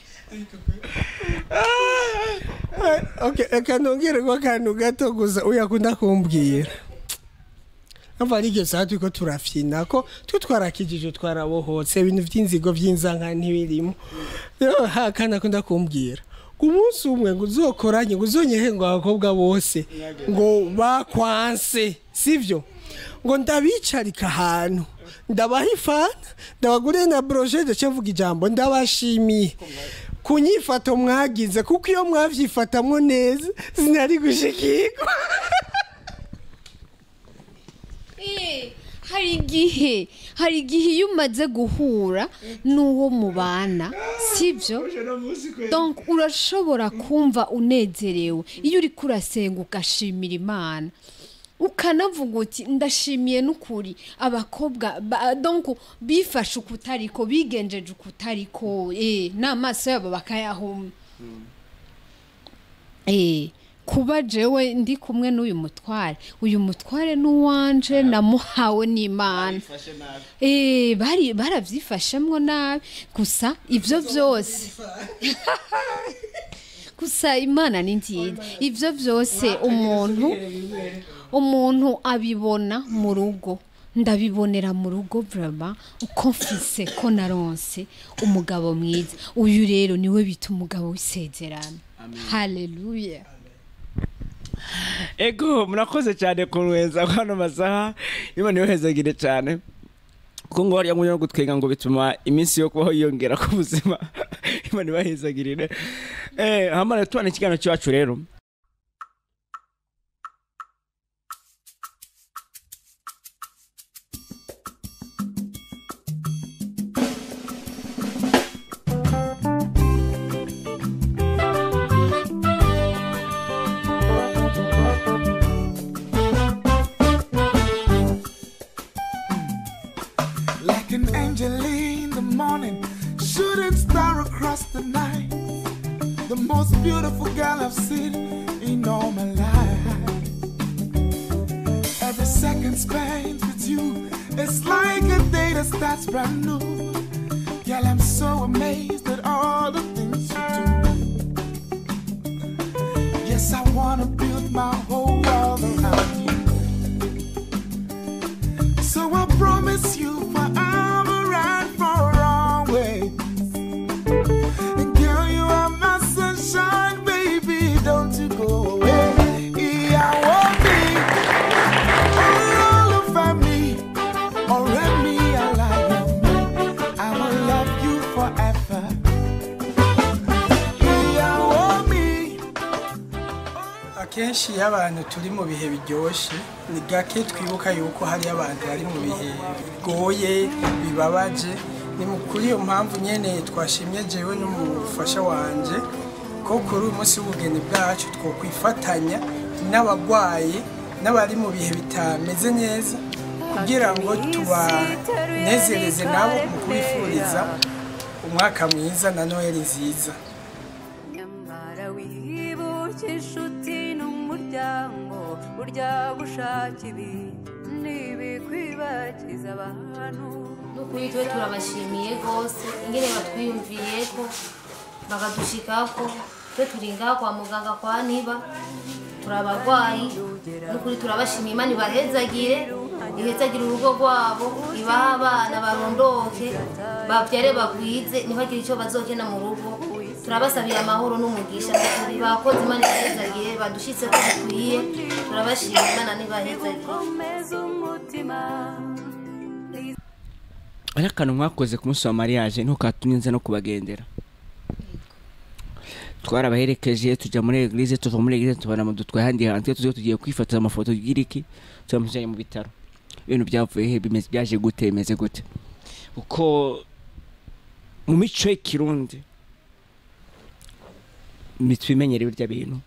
Okay, reka nongere ko akantu gato gusa uyakunda kumbwira. Umva ari saha turiko turafyina ko twe twarakijije twarabohotse, ibintu vy'inzigo vy'inzanka ntibirimo. Rero hakana akunda kumbwira umunsi umwe ngo uzokoranye ngo uzonyehe ngo abakobwa bose ngo bakwanse, sivyo? Ngo ndabicarika ahantu, ndabaha ifanta, ndabaguriye na brochette, ce mvuga ijambo ndabashimiye ku nyifato mwagize, kuko iyo mwavyifatamwo neza sinari gushikirwa. Hari igihe iyo umaze guhura n'uwo mubana, sibyo? Donc urashobora kumva unezerewe iyo uriko urasenga ugashimira Imana, ukanavuga uti ndashimiye n'ukuri abakobwa donc bifashe ukutariko, bigenjeje ukutariko, n'amaso yabo bakayahuma. Kuba jewe ndi kumwe n'uyu mutware, uyu mutware n'uwanje namuhawe n'Imana. Bari baravyifashemwo nabi, gusa ivyo vyose gusa Imana ni nziza. Ivyo vyose umuntu abibona mu rugo. Ndabibonera mu rugo vraiment uko mfise ko naronse umugabo mwiza. Uyu rero niwe bita umugabo w'isezerano. Haleluya. Ego murakoze cyane kunweza kwano masaha. Imana yohezagire cyane. Kuko ngo hariya no gutwenga ngo bituma iminsi yo kubaho yiyongera ku buzima. Imana ibahezagirire. Hamara tubana ikiganiro cyacu rero. Like an angel in the morning, shooting star across the night, the most beautiful girl I've seen in all my life. Every second spent with you, it's like a day that starts brand new. Girl, I'm so amazed at all the things you do. Yes, I wanna build my whole world around you. So I promise you forever and for always. And girl, you are my sunshine, baby, don't you go away. I won't be all over me, or let me alive. I will love you forever. I won't be. Akenshi iyo abantu turi mu bihe biryoshye ni gake twibuka yuko hari abantu bari mu bihe bigoye bibabaje. Ni kuri iyo mpamvu nyene twashimye jewe n'umufasha wanje ko kuri uyu munsi w'ubugeni bwacu twokwifatanya n'abagwayi n'abari mu bihe bitameze neza kugira ngo tubanezereze nabo mu kubifuriza umwaka mwiza na Noheli nziza. Nyamara wibuke inshuti n'umuryango, burya gushaka ibi ntibikwibagiza abantu. Nukuri twe turabashimiye gose ingene batwiyumviyeko bakadushikako. Twe turi ngaha kwa muganga kwa Niba, turabagwayi. Nukuri turabashimiye, Imana ibahezagire, ihezagire urugo rwabo, ibahe abana barondoke, bavyare bagwize, ntibagire ico bazokena mu rugo. Turabasabiye amahoro n'umugisha. Nukuri bakoze, Imana ibahezagire, badushitse ko bikwiye. Turabashimiye, Imana nibahezagire. Komeza umutima. Ari akantu mwakoze ku munsi wa mariage ntukatumye nza no kubagendera. Twarabaherekeje tujya muri eglise, tuva muri eglise tubana mu dutwaye ahandi hantu, tuzi ko tugiye kwifotoza amafoto y'iriki, turamujyanye mu bitaro. Ibintu byavuye he, bimeze byaje gute, bimeze gute? Uko mu mico y'ikirundi nitwimenyere birya bintu.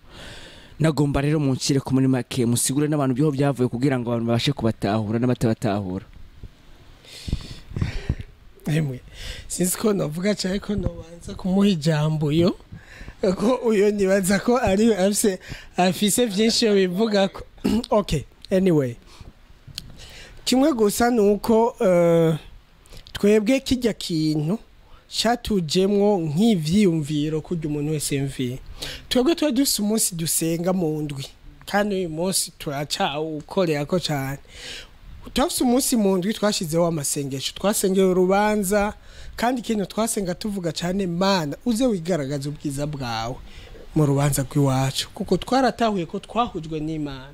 Nagomba rero munshyire ku muri make, musigure n'abantu byo byavuye kugira ngo abantu babashe kubatahura n'abatabatahura. Emwe, sinzi ko navuga cyane ko nobanza kumuha ijambo yo, ko uyo nibaza ko ari afise byinshi bivuga ko. Okay, anyway, kimwe gusa nuko twebwe kijya kintu cyatujemwo nk'ivyiyumviro kurya umuntu wese yumviye. Twebwe tuba dufise umunsi dusenga mu ndwi, kandi uyu munsi turacawukorera ko cyane. Turafise umunsi mu ndwi twashizeho amasengesho, twasengeye urubanza, kandi ikintu twasenga tuvuga cyane: Mana, uze wigaragaza ubwiza bwawe mu rubanza rw'iwacu, kuko twaratahuye ko twahujwe n'Imana.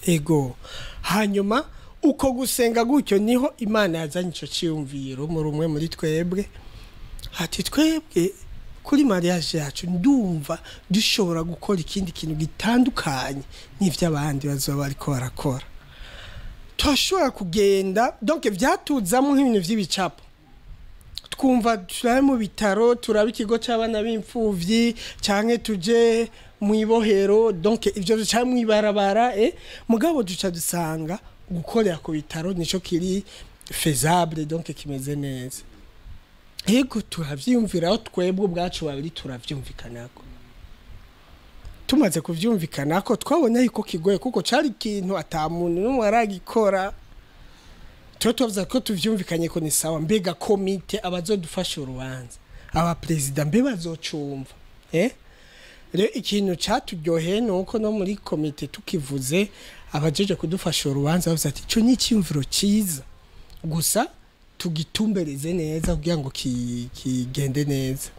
Ego, hanyuma uko gusenga gutyo niho Imana yazanye ico ciyumviro muri umwe muri twebwe, ati twebwe kuri mariage yacu ndumva dushobora gukora ikindi kintu gitandukanye n'ivy'abandi bazoba bariko barakora. Turashobora kugenda, donc vyatuzamo nk'ibintu vy'ibicapo, twumva turabe mu bitaro, turabe ikigo c'abana b'imfuvyi, canke tuje mu ibohero, donc ivyo canke mw'ibarabara, mugabo duca dusanga gukorera ku bitaro nico kiri faisable, donc kimeze neza. Yego, turavyiyumviraho twebwe ubwacu babiri, turavyumvikanako. Tumaze kuvyumvikanako, twabona yuko kigoye, kuko cari ikintu ata muntu n'umwe aragikora. Tuba tuvuze ko tuvyumvikanye ko ni sawa. Mbega komite abazodufasha urubanza, abaperezida, mbe bazocumva? Rero ikintu caturyoheye ni uko no muri komite tukivuze, abajeje kudufasha urubanza bavuze ati ico ni icyumviro cyiza, gusa tugitumbereze neza kugira ngo kigende neza.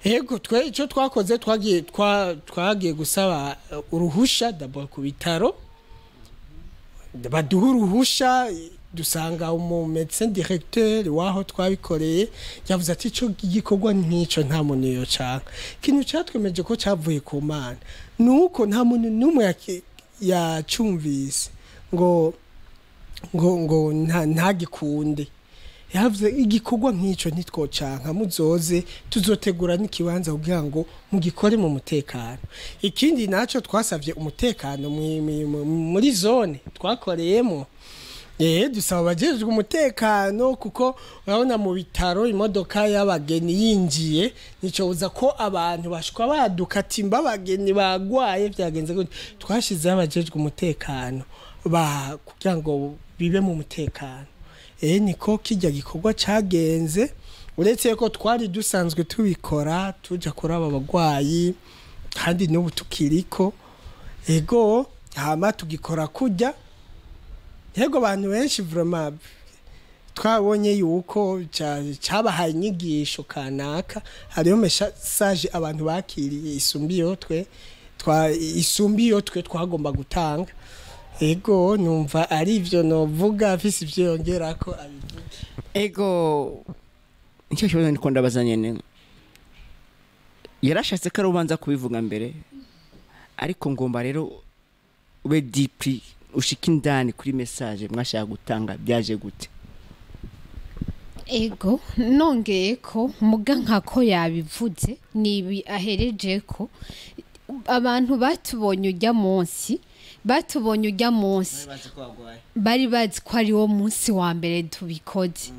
Ego, twe icyo twakoze, twagiye gusaba uruhusha d'abord ku bitaro, baduha uruhusha. Dusanga umu médecin directeur waho twabikoreye yavuze ati ico gikorwa nk'ico nta muntu yocanka. Ikintu catwemeje ko cavuye ku Mana nuko nta muntu n'umwe yacumvise ngo ntagikunde. Yavuze igikorwa nk'ico ntitwocanka, muzoze tuzotegura n'ikibanza kugira ngo mugikore mu mutekano. Ikindi naco, twasavye umutekano muri zone twakoreyemo, dusaba abajejwe umutekano, kuko urabona mu bitaro imodoka y'abageni yinjiye nico buza ko abantu bashwa baduka ati mba abageni bagwaye, byagenze gute. Twashizeho abajejwe umutekano ba kugira ngo bibe mu mutekano. Niko kijya gikorwa cagenze, uretse ko twari dusanzwe tubikora, tuja kuraba abagwayi, kandi n'ubu tukiriko. Ego, hama tugikora kurya. Yego, abantu benshi vraiment twabonye yuko cabahaye inyigisho kanaka. Hariho message abantu bakiriye isumba iyo twe twagomba gutanga. Ego, numva ari ivyo novuga, afise ivyo yongerako abivuge. Ego, nicyo kibazo ndiko ndabaza nyene. Yarashatse ko ari ubanza kubivuga mbere, ariko ngomba rero ube deeply, ushike indani kuri message mwashaka gutanga. Byaje gute? Ego, nongeye ko muga nkako yabivuze, nibi ahereje ko abantu batubonye ujya munsi bari bazi ko ari wo munsi wa mbere tubikoze,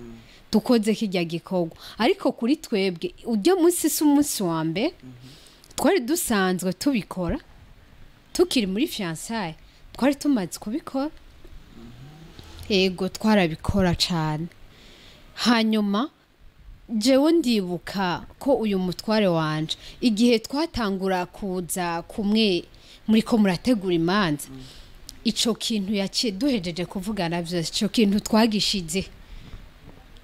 dukoze kijya gikorwa. Ariko kuri twebwe ujya munsi si umunsi wa mbere, twari dusanzwe tubikora tukiri muri fiançailles, twari tumaze kubikora. Ego, twarabikora cyane. Hanyuma jewe ndibuka ko uyu mutware wanje, igihe twatangura kuza kumwe muri ko murategura imanza, ico kintu yaciye duhejeje kuvugana vyose, ico kintu twagishize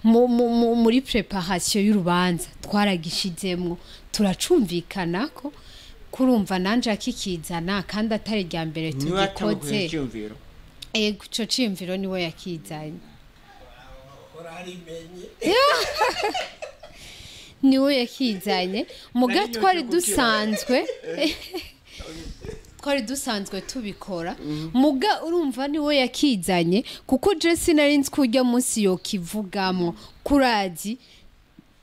muri préparation y'urubanza, twaragishizemwo, turacumvikana ko kurumva nanje akikizana, kandi atari rya mbere tugikoze. Ego, ico ciyumviro niwe yakizanye. Urarimenye. Niwe yakizanye, muga twari dusanzwe tubikora, muga urumva niwe yakizanye, kuko je sinari nzi ko urya munsi yokivugamo. Kurazi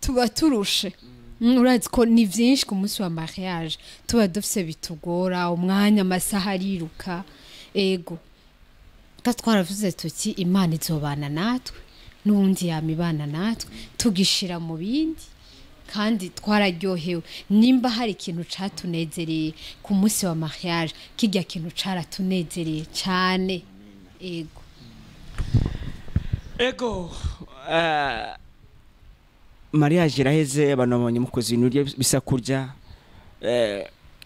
tuba turushe. Urazi ko ni vyinshi ku munsi wa mariage tuba dufise bitugora, umwanya, amasaha ariruka. Ego, ka twaravuze tuti Imana izobana natwe, n'ubundi yamibana natwe, tugishira mu bindi, kandi twararyohewe. Nimba hari ikintu catunezereye ku munsi wa mariage, kirya kintu caratunezereye cane. Ego. Ego, mariage iraheze, abantu babonye mukoze ibintu bisa kurya,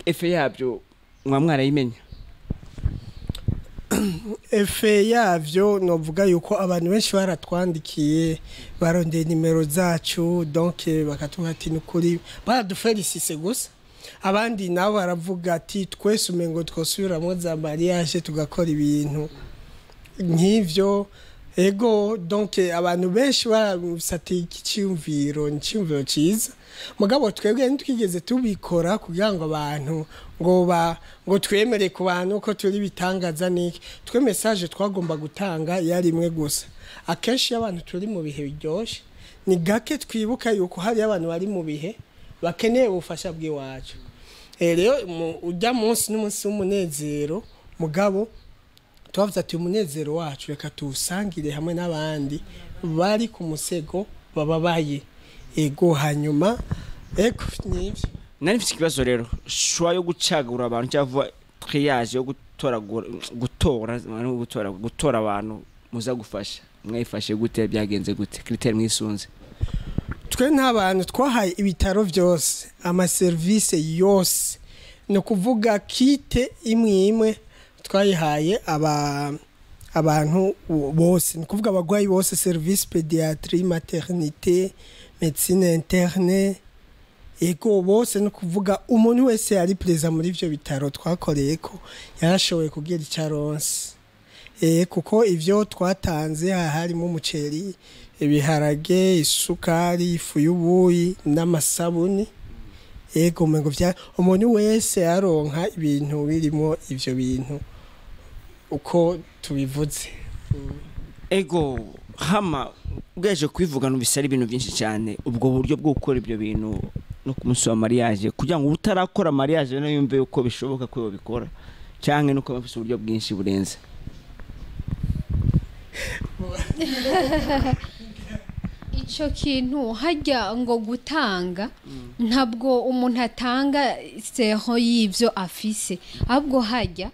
effet yabyo mwa mwarayimenya? Effet yavyo, novuga yuko abantu benshi baratwandikiye, barondeye nimero zacu, donc bakatubwira ati nukuri baradufélicise gusa. Abandi nabo baravuga ati twese umengo twosubiramwo za mariage, tugakora ibintu nk'ivyo. Ego, donc abantu benshi barasati iki cyumviro ni icyumviro cyiza, mugabo twebwe ntitwigeze tubikora kugira ngo abantu ngo ba ngo twemere ku bantu ko turi bitangaza niki. Twe message twagomba gutanga yari imwe gusa: akenshi iyo abantu turi mu bihe biryoshye, ni gake twibuka yuko hari abantu bari mu bihe bakeneye ubufasha bw'iwacu. Rero ujya munsi n'umunsi w'umunezero, mugabo twavuze ati umunezero wacu reka tuwusangire hamwe n'abandi bari ku musego bababaye. Ego, hanyuma ego, nibyo. Nari mfite ikibazo rero, choix yo gucagura abantu cyangwa triage yo gutoragura, gutora gutora gutora abantu muza gufasha, mwayifashe gute? Byagenze gute? Critère mwisunze? Twe nta bantu twahaye, ibitaro byose, amaserivisi yose, ni ukuvuga kit imwe imwe twayihaye aba abantu bose, ni ukuvuga abarwayi bose, service pédiatrie, maternité, médecine interne, ego, bose. Ni ukuvuga umuntu wese yari perezida muri ibyo bitaro twakoreye ko yarashoboye kugira icyo aronse. Kuko ibyo twatanze harimo umuceri, ibiharage, isukari, ifu y'ubuyi n'amasabuni. Ego, ngo bya umuntu wese yaronka ibintu birimo ivyo bintu uko tubivuze. Ego, hama ubwaje kubivuga numvise ari ibintu byinshi cyane. Ubwo buryo bwo gukora ibyo bintu no ku munsi wa mariage, kugira ngo utarakora mariage nayo yumve uko bishoboka ko yobikora, cyangwa nuko bafite uburyo bwinshi burenze? Icyo kintu hajya ngo gutanga, ntabwo umuntu atanga seho y'ibyo afise, ahubwo hajya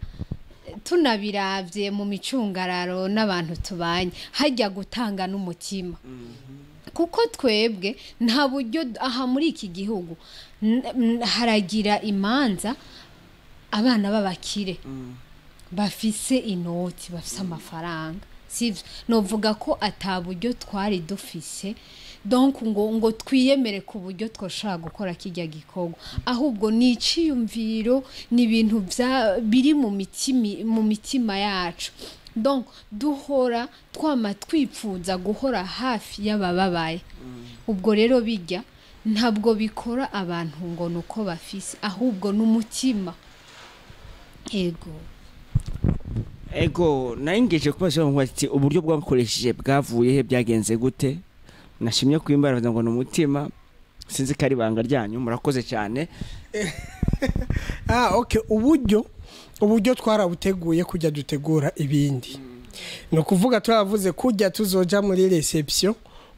tunabiravye mu micungararo n'abantu tubanye, hajya gutanga n'umutima, kuko twebwe nta buryo. Aha muri iki gihugu haragira imanza abana b'abakire bafise inoti, bafise amafaranga, sivyo? Novuga ko ata buryo twari dufise, donc ngo twiyemere ku buryo twoshobora gukora kijya gikorwa, ahubwo ni iciyumviro, ni ibintu biri mu mitima yacu. Donc duhora twama twipfuza guhora hafi y'abababaye. Ubwo rero bijya ntabwo bikora abantu ngo nuko bafise, ahubwo n'umutima. Ego. Ego, naringeje kubaza ngo ati uburyo bwakoresheje bwavuye he? Byagenze gute? Nashimye kwimbara ngo ni umutima, sinzi ko ari ibanga ryanyu. Murakoze cyane. Ah, okay, uburyo twarabuteguye kujya dutegura ibindi, ni ukuvuga turavuze kujya tuzoja muri réception,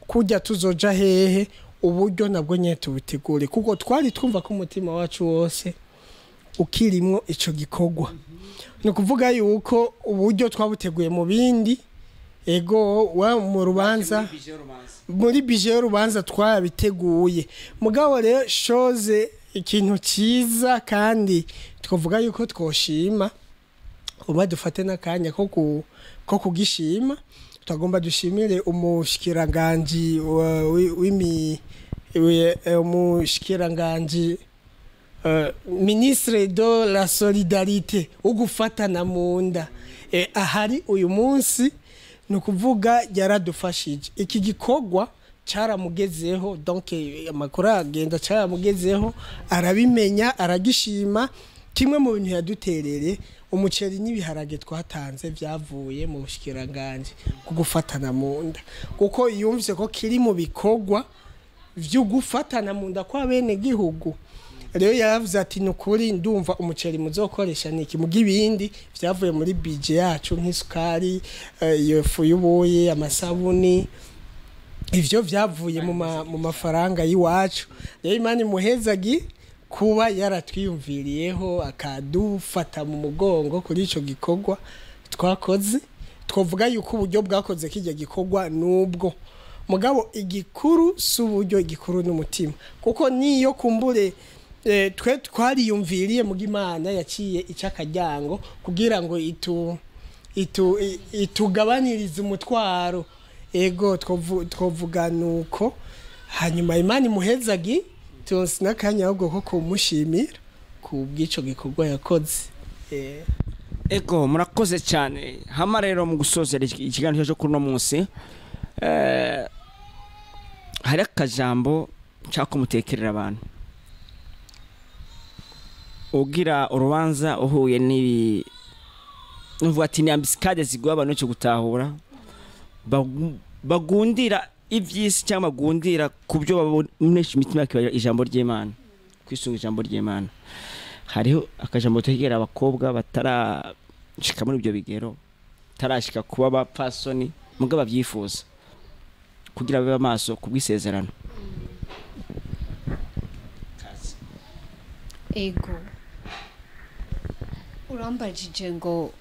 kujya tuzoja hehe, uburyo nabwo nyine tubutegure, kuko twari twumva ko umutima wacu wose ukirimwo ico gikorwa. Ni ukuvuga yuko uburyo twabuteguye mu bindi, ego, wa mu rubanza, muri budget y'urubanza twabiteguye. Mugabo rero chose ikintu cyiza kandi twavuga yuko twoshima, uba dufate n'akanya ko kugishima, twagomba dushimire umushikiranganji umushikiranganji, ministre de la solidarité, wo gufatana mu nda, ahari uyu munsi. Ni ukuvuga yaradufashije, iki gikorwa cyaramugezeho, donc amakuru agenda cyaramugezeho, arabimenya, aragishima. Kimwe mu bintu yaduterere, umuceri n'ibiharage twatanze byavuye mu bushikiranganje ku gufatana mu nda, kuko yumvise ko kiri mu bikorwa. vyo gufatana mu nda kwa bene gihugu. Rero yaravuze ati nukuri ndumva umuceri muzokoresha niki, muga ibindi vyavuye muri budget yacu nk'isukari, iyo fu y'ubuyi, amasabuni, ivyo vyavuye mu mafaranga y'iwacu. Rero Imana imuhezagi kuba yaratwiyumviriyeho akadufata mu mugongo kuri ico gikorwa twakoze. Twovuga yuko uburyo bwakoze kijya gikorwa nubwo, mugabo igikuru si uburyo, igikuru n'umutima, kuko niyo kumbure twe twariyumviriye, muga Imana yaciye ica akaryango kugira ngo itugabanirize umutwaro. Ego, twovuga nuko. Hanyuma Imana imuhezagi, turonse n'akanya ahubwo ko kumushimira ku bw'ico gikorwa yakoze. Ego, murakoze cyane. Hama rero mu gusozera ikiganiro cyo kuri uno munsi, hari akajambo nshaka kumutekerera abantu. Ugira urubanza uhuye n'ibi, nuvuga ati ni embuscade ziguha abantu cyo gutahura, bagundira ivy'isi cyangwa bagundira ku byo babonesha imitima yakibagira ijambo ry'Imana, kwisunga ijambo ry'Imana. Hariho akajambo tegera abakobwa batarashika muri ibyo bigero, tarashika kuba abapfasoni mugabo bavyifuza, kugira babe amaso kubwisezerano. Ego, urambajije ngo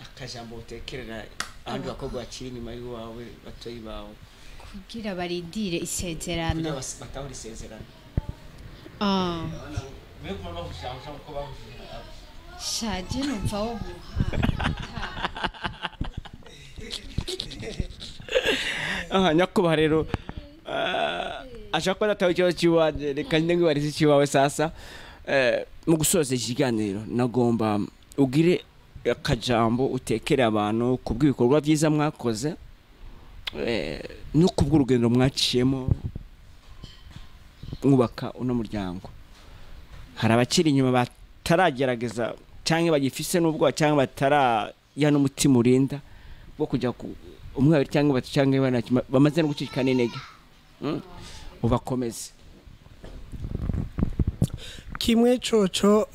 akajambo utekerera abandi bakobwa bakiri inyuma y'uwawe, batoyi bawe, kugira barindire isezerano, kugira batahura isezerano. Shaje numva wo Aha nyakubahwa rero, ashaka ko adatawe ikibazo cy'iwanjye, reka nyine nkwibarize icy'iwawe sasa. Mu gusoza ikiganiro nagomba ugire akajambo utekere abantu kubw'ibikorwa byiza mwakoze, no kubw'urugendo mwaciyemo mwubaka uno muryango. Hari abakiri inyuma bataragerageza cyangwa bagifise n'ubwoba cyangwa bataraya n'umutima urinda bwo kujya ku umwe, babiri cyangwa batatu cyangwa bane, bamaze no gucika n'intege, ubakomeze. Kimwe coco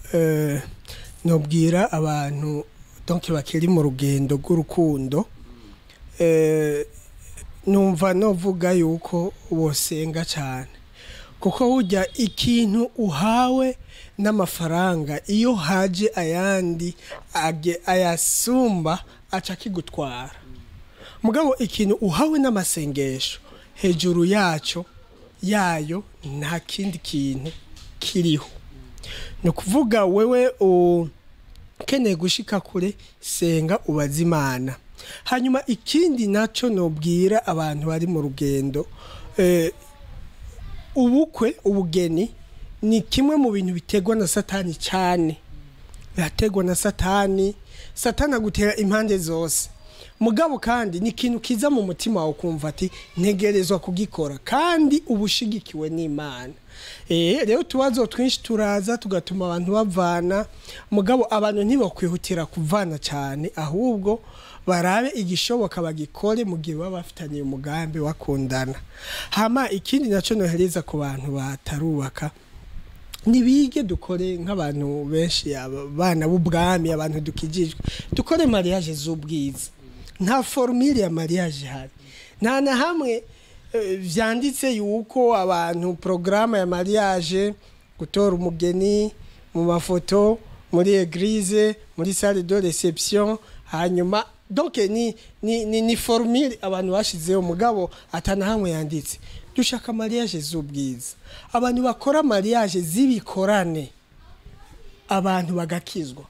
nobwira abantu donc bakiri mu rugendo rw'urukundo, numva novuga yuko bosenga cyane, kuko burya ikintu uhawe n'amafaranga iyo haje ayandi ayasumba aca kigutwara. Mugabo ikintu uhawe n'amasengesho hejuru yaco yayo nta kindi kintu kiriho. Ni ukuvuga wewe ukeneye gushika kure, senga ubaze Imana. Hanyuma ikindi naco nobwira abantu bari mu rugendo, ubukwe, ubugeni ni kimwe mu bintu bitegwa na Satani cyane. Birategwa na Satani, Satani agutera impande zose. Mugabo kandi ni ikintu kiza mu mutima wawe ukumva ati ntegerezwa kugikora, kandi ubushigikiwe n'Imana. Rero utubazo twinshi turaza tugatuma abantu bavana, mugabo abantu ntibakwihutira kuvana cyane, ahubwo barabe igishoboka bagikore mu gihe baba bafitaniye umugambi wakundana. Hama ikindi naco nohereza ku bantu batarubaka, nibige dukore nk'abantu benshi, abana b'ubwami, abantu dukijijwe, dukore mariage z'ubwiza. Nta formule ya mariage ihari, nta na hamwe vyanditse yuko abantu programme ya mariage, gutora umugeni mu mafoto, muri église, muri salle de réception, hanyuma donc ni formule abantu bashizeho, mugabo atana hamwe yanditse. Dushaka mariage z'ubwiza, abantu bakora mariage z'ibikorane, abantu bagakizwa,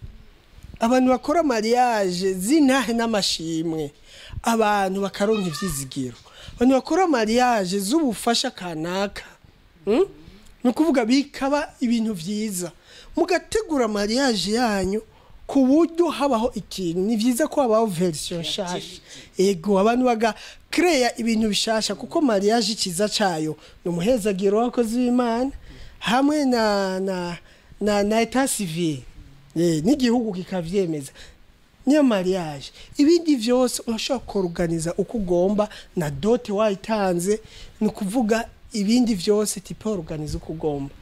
abantu bakora mariage z'intahe n'amashimwe, abantu bakaronka ivyizigiro, abantu bakora mariage z'ubufasha kanaka, Ni ukuvuga bikaba ibintu vyiza. Mugategura mariage yanyu ku buryo habaho ikintu. Ni vyiza ko habaho version nshasha. Ego, abantu baga create ibintu bishasha, kuko mariage ikiza cayo ni umuhezagiro w'abakozi b'Imana hamwe na état civil, n'igihugu kikavyemeza. Niyo mariage. Ibindi vyose urashobora kuorganiza uko ugomba, na dot wayitanze, ni ukuvuga Ibindi vyose tipo organize uko ugomba.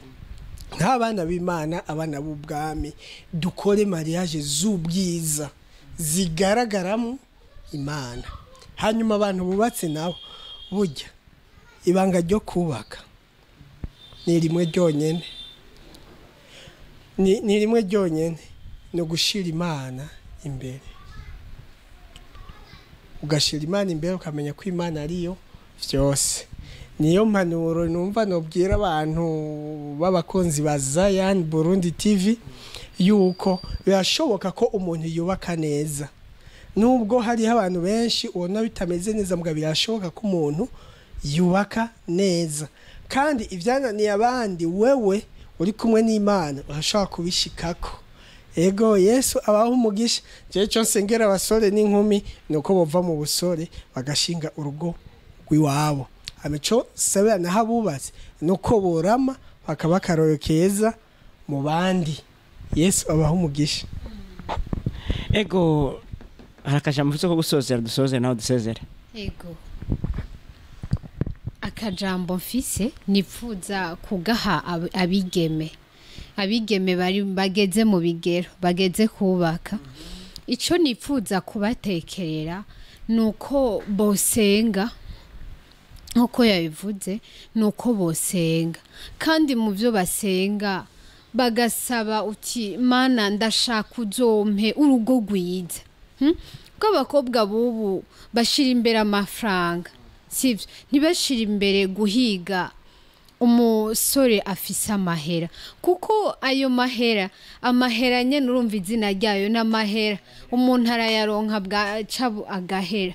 Nk'abana b'Imana, abana b'ubwami, dukore mariage z'ubwiza zigaragaramo Imana. Hanyuma abantu bubatse nabo, burya ibanga ryo kubaka ni rimwe ryonyene, ni rimwe ryonyene, ni ugushira Imana imbere. Ugashira Imana imbere, ukamenya ko Imana ariyo vyose. Niyo mpanuro numva nobwira abantu b'abakunzi ba Zion Burundi TV, yuko birashoboka ko umuntu yubaka neza, nubwo hariho abantu benshi ubona bitameze neza, mbwa birashoboka ko umuntu yubaka neza, kandi ibyananiye abandi wewe uri kumwe n'Imana urashobora kubishikako. Ego, Yesu abaho umugisha. Jewe cyo nsengera abasore n'inkumi ni uko bova mu busore bagashinga urugo rw'iwabo. Amico sabira naho abubatse ni uko borama bakaba akarorero keza mu bandi. Yesu abaho umugisha. Ego, hari akajambo mfise ko gusozera, dusozere nawe dusezere. Ego, akajambo mfise nipfuza kugaha abigeme bari bageze mu bigero, bageze kubaka. Ico nipfuza kubatekerera nuko bosenga, nkuko yabivuze, nuko bosenga, kandi mu byo basenga bagasaba uti: "Mana, ndashaka uzompe urugo rwiza." Ko abakobwa bubu bashira imbere amafaranga, sivyo? Ntibashira imbere guhiga umusore afise amahera, kuko ayo mahera, amahera nyene urumva izina ryayo n'amahera, umuntu arayaronka bwaca agahera.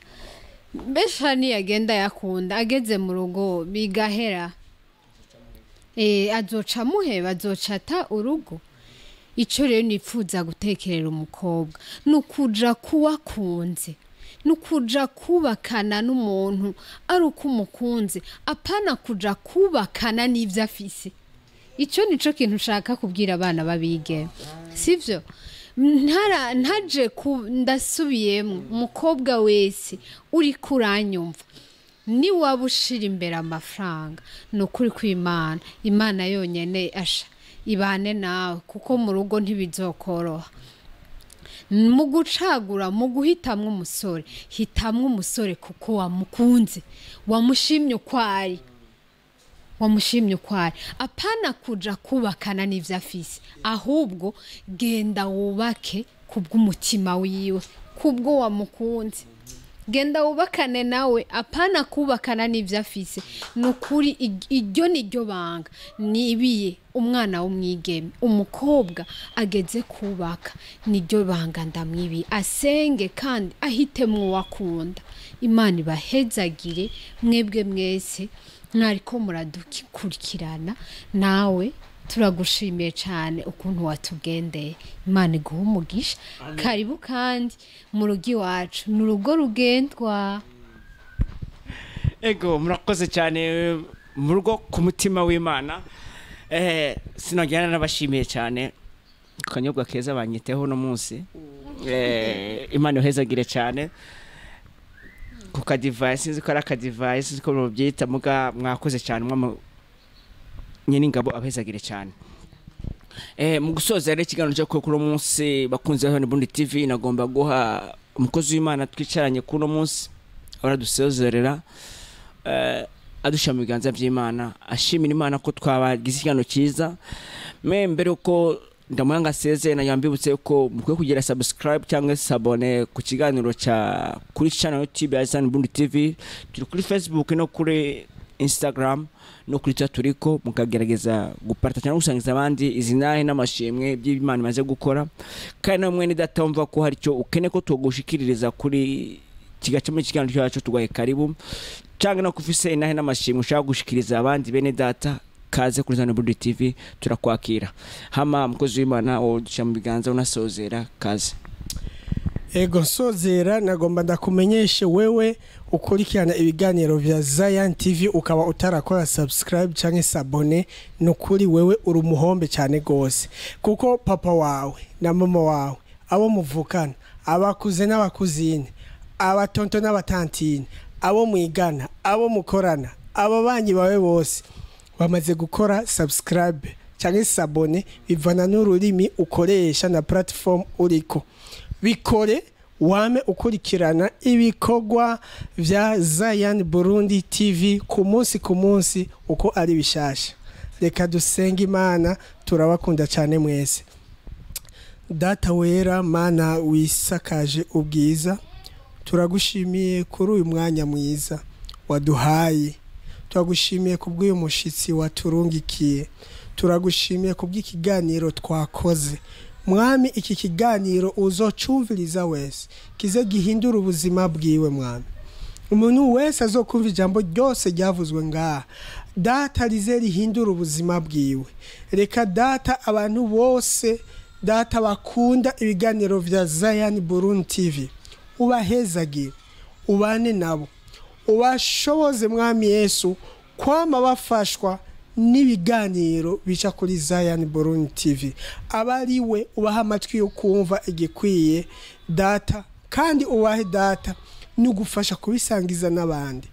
Mbesha niyagenda yakunda, ageze mu rugo bigahera, azoca amuheba, azoca ata urugo. Ico rero nipfuza gutekerera umukobwa ni ukuja kuwakunze, ni ukuja kubakana n'umuntu ari uko umukunze, apana kuja kubakana n'ivyo afise. Ico nico kintu ushaka kubwira abana babigeme, sivyo? Ntara ntaje ku ndasubiyemo, umukobwa wese uri kuranyumva, ni waba ushira imbere amafaranga, ni ukuri kw'Imana, Imana yonyene asha ibane nawe, kuko mu rugo ntibizokoroha. Mu gucagura, mu guhitamwo umusore, hitamwo umusore kuko wamukunze, wamushimye uko ari, wamushimye uko ari, apana kuja kubakana n'ivyo afise. Ahubwo genda wubake kubw'umutima wiwe, kubwo wamukunze, genda wubakane nawe, apana kubakana n'ivyo afise. Ni ukuri, iryo ni ryo banga nibiye umwana w'umwigeme, umukobwa ageze kubaka, niryo banga ndamwibiye: asenge kandi ahitemwo uwakunda. Imana ibahezagire mwebwe mwese mwariko muradukurikirana. Nawe turagushimiye cyane ukuntu watugendeye. Imana iguhe umugisha. Karibu kandi mu rugo iwacu, ni urugo rugendwa. Ego, murakoze cyane. Mu rugo ku mutima w'Imana. Sinongera n'abashimiye cyane ku kanyobwa keza banyiteho uno munsi. Imana ihezagire cyane ku kadivayi, sinzi ko ari akadivayi, sinzi ko mubyita, muga mwakoze cyane. Mwa nyine ingabo abahezagire cyane. Mu gusoza rero ikiganiro cyo kuri uno munsi, bakunze hano Burundi TV, nagomba guha umukozi w'Imana twicaranye kuri uno munsi aradusezerera, adushyira mu biganza by'Imana, ashimira Imana ko twabagize ikiganiro cyiza. Me mbere uko ndamuhanga asezeye, na yambibutse ko mukwiye kugira subscribe cyangwa s'abonner ku kiganiro cya kuri channel YouTube ya Zion Burundi TV. Turi kuri Facebook no kuri Instagram no kuri Twitter turiko, mukagerageza guparta cyangwa gusangiza abandi izi nahe n'amashimwe by'Imana imaze gukora. Kandi namwe ni data wumva ko hari icyo ukene ko tugushikiririza kuri kigaca muri kiganiro cyacu, tugaye karibu, cyangwa no kufise inahe n'amashimwe ushaka gushikiriza abandi bene data, kaze kuri Zion Burundi TV, turakwakira. Hama mukozi w'Imana, wodushira mu biganza unasozera, kaze. Ego, nsozera nagomba ndakumenyeshe wewe ukurikirana ibiganiro vya Zion TV ukaba utarakora subscribe canke s'abonner, nukuri wewe uri umuhombe cyane gose, kuko papa wawe na mama wawe, abo muvukana, abakuze n'abakuzine, abatonto n'abatantine, abo mwigana, abo mukorana, Ababanyi bawe bose bamaze gukora subscribe cyangwa s'abonner, bivana n'ururimi ukoresha na platform uriko. Bikore wame ukurikirana ibikorwa vya Zion Burundi TV ku munsi ku munsi uko ari bishasha. Reka dusenge Imana. Turabakunda cyane mwese. Data wera, Mana wisakaje ubwiza, turagushimiye kuri uyu mwanya mwiza waduhaye. Turagushimiye kubw'uyu mushitsi waturungikiye. Turagushimiye kubw'ikiganiro twakoze. Mwami, iki kiganiro uzocumviriza wese kize gihindura ubuzima bwiwe. Mwami, umuntu wese azokumva ijambo ryose ryavuzwe ngaha, Data, rize rihindura ubuzima bwiwe. Reka Data, abantu bose, Data, bakunda ibiganiro vya Zion Burundi TV, ubahezagire, ubane nabo, ubashoboze, Mwami Yesu, kwama bafashwa n'ibiganiro bica kuri Zion Burundi TV. Aba ari we ubaha amatwi yo kumva igikwiye, Data, kandi ubahe, Data, n'ugufasha kubisangiza n'abandi.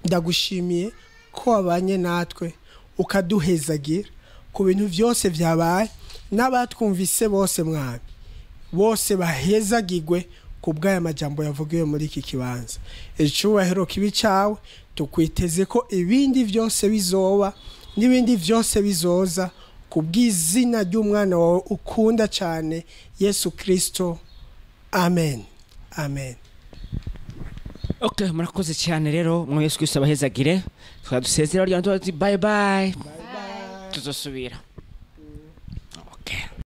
Ndagushimiye ko wabanye natwe, ukaduhezagira ku bintu byose byabaye n'abatwumvise bose. Mwami, bose bahezagirwe ku bw'aya majambo yavugiwe muri iki kibanza. Icyubahiro kibi cyawe. Tukwiteze ko ibindi byose bizoba n'ibindi byose bizoza, ku bw'izina ry'umwana wawe ukunda cyane, Yesu Kirisito. Amen, amen. Okay, murakoze cyane rero. Mwe Yesu Kristo abahezagire. Tukadusezera rya, tuti bye bye, tuzosubira.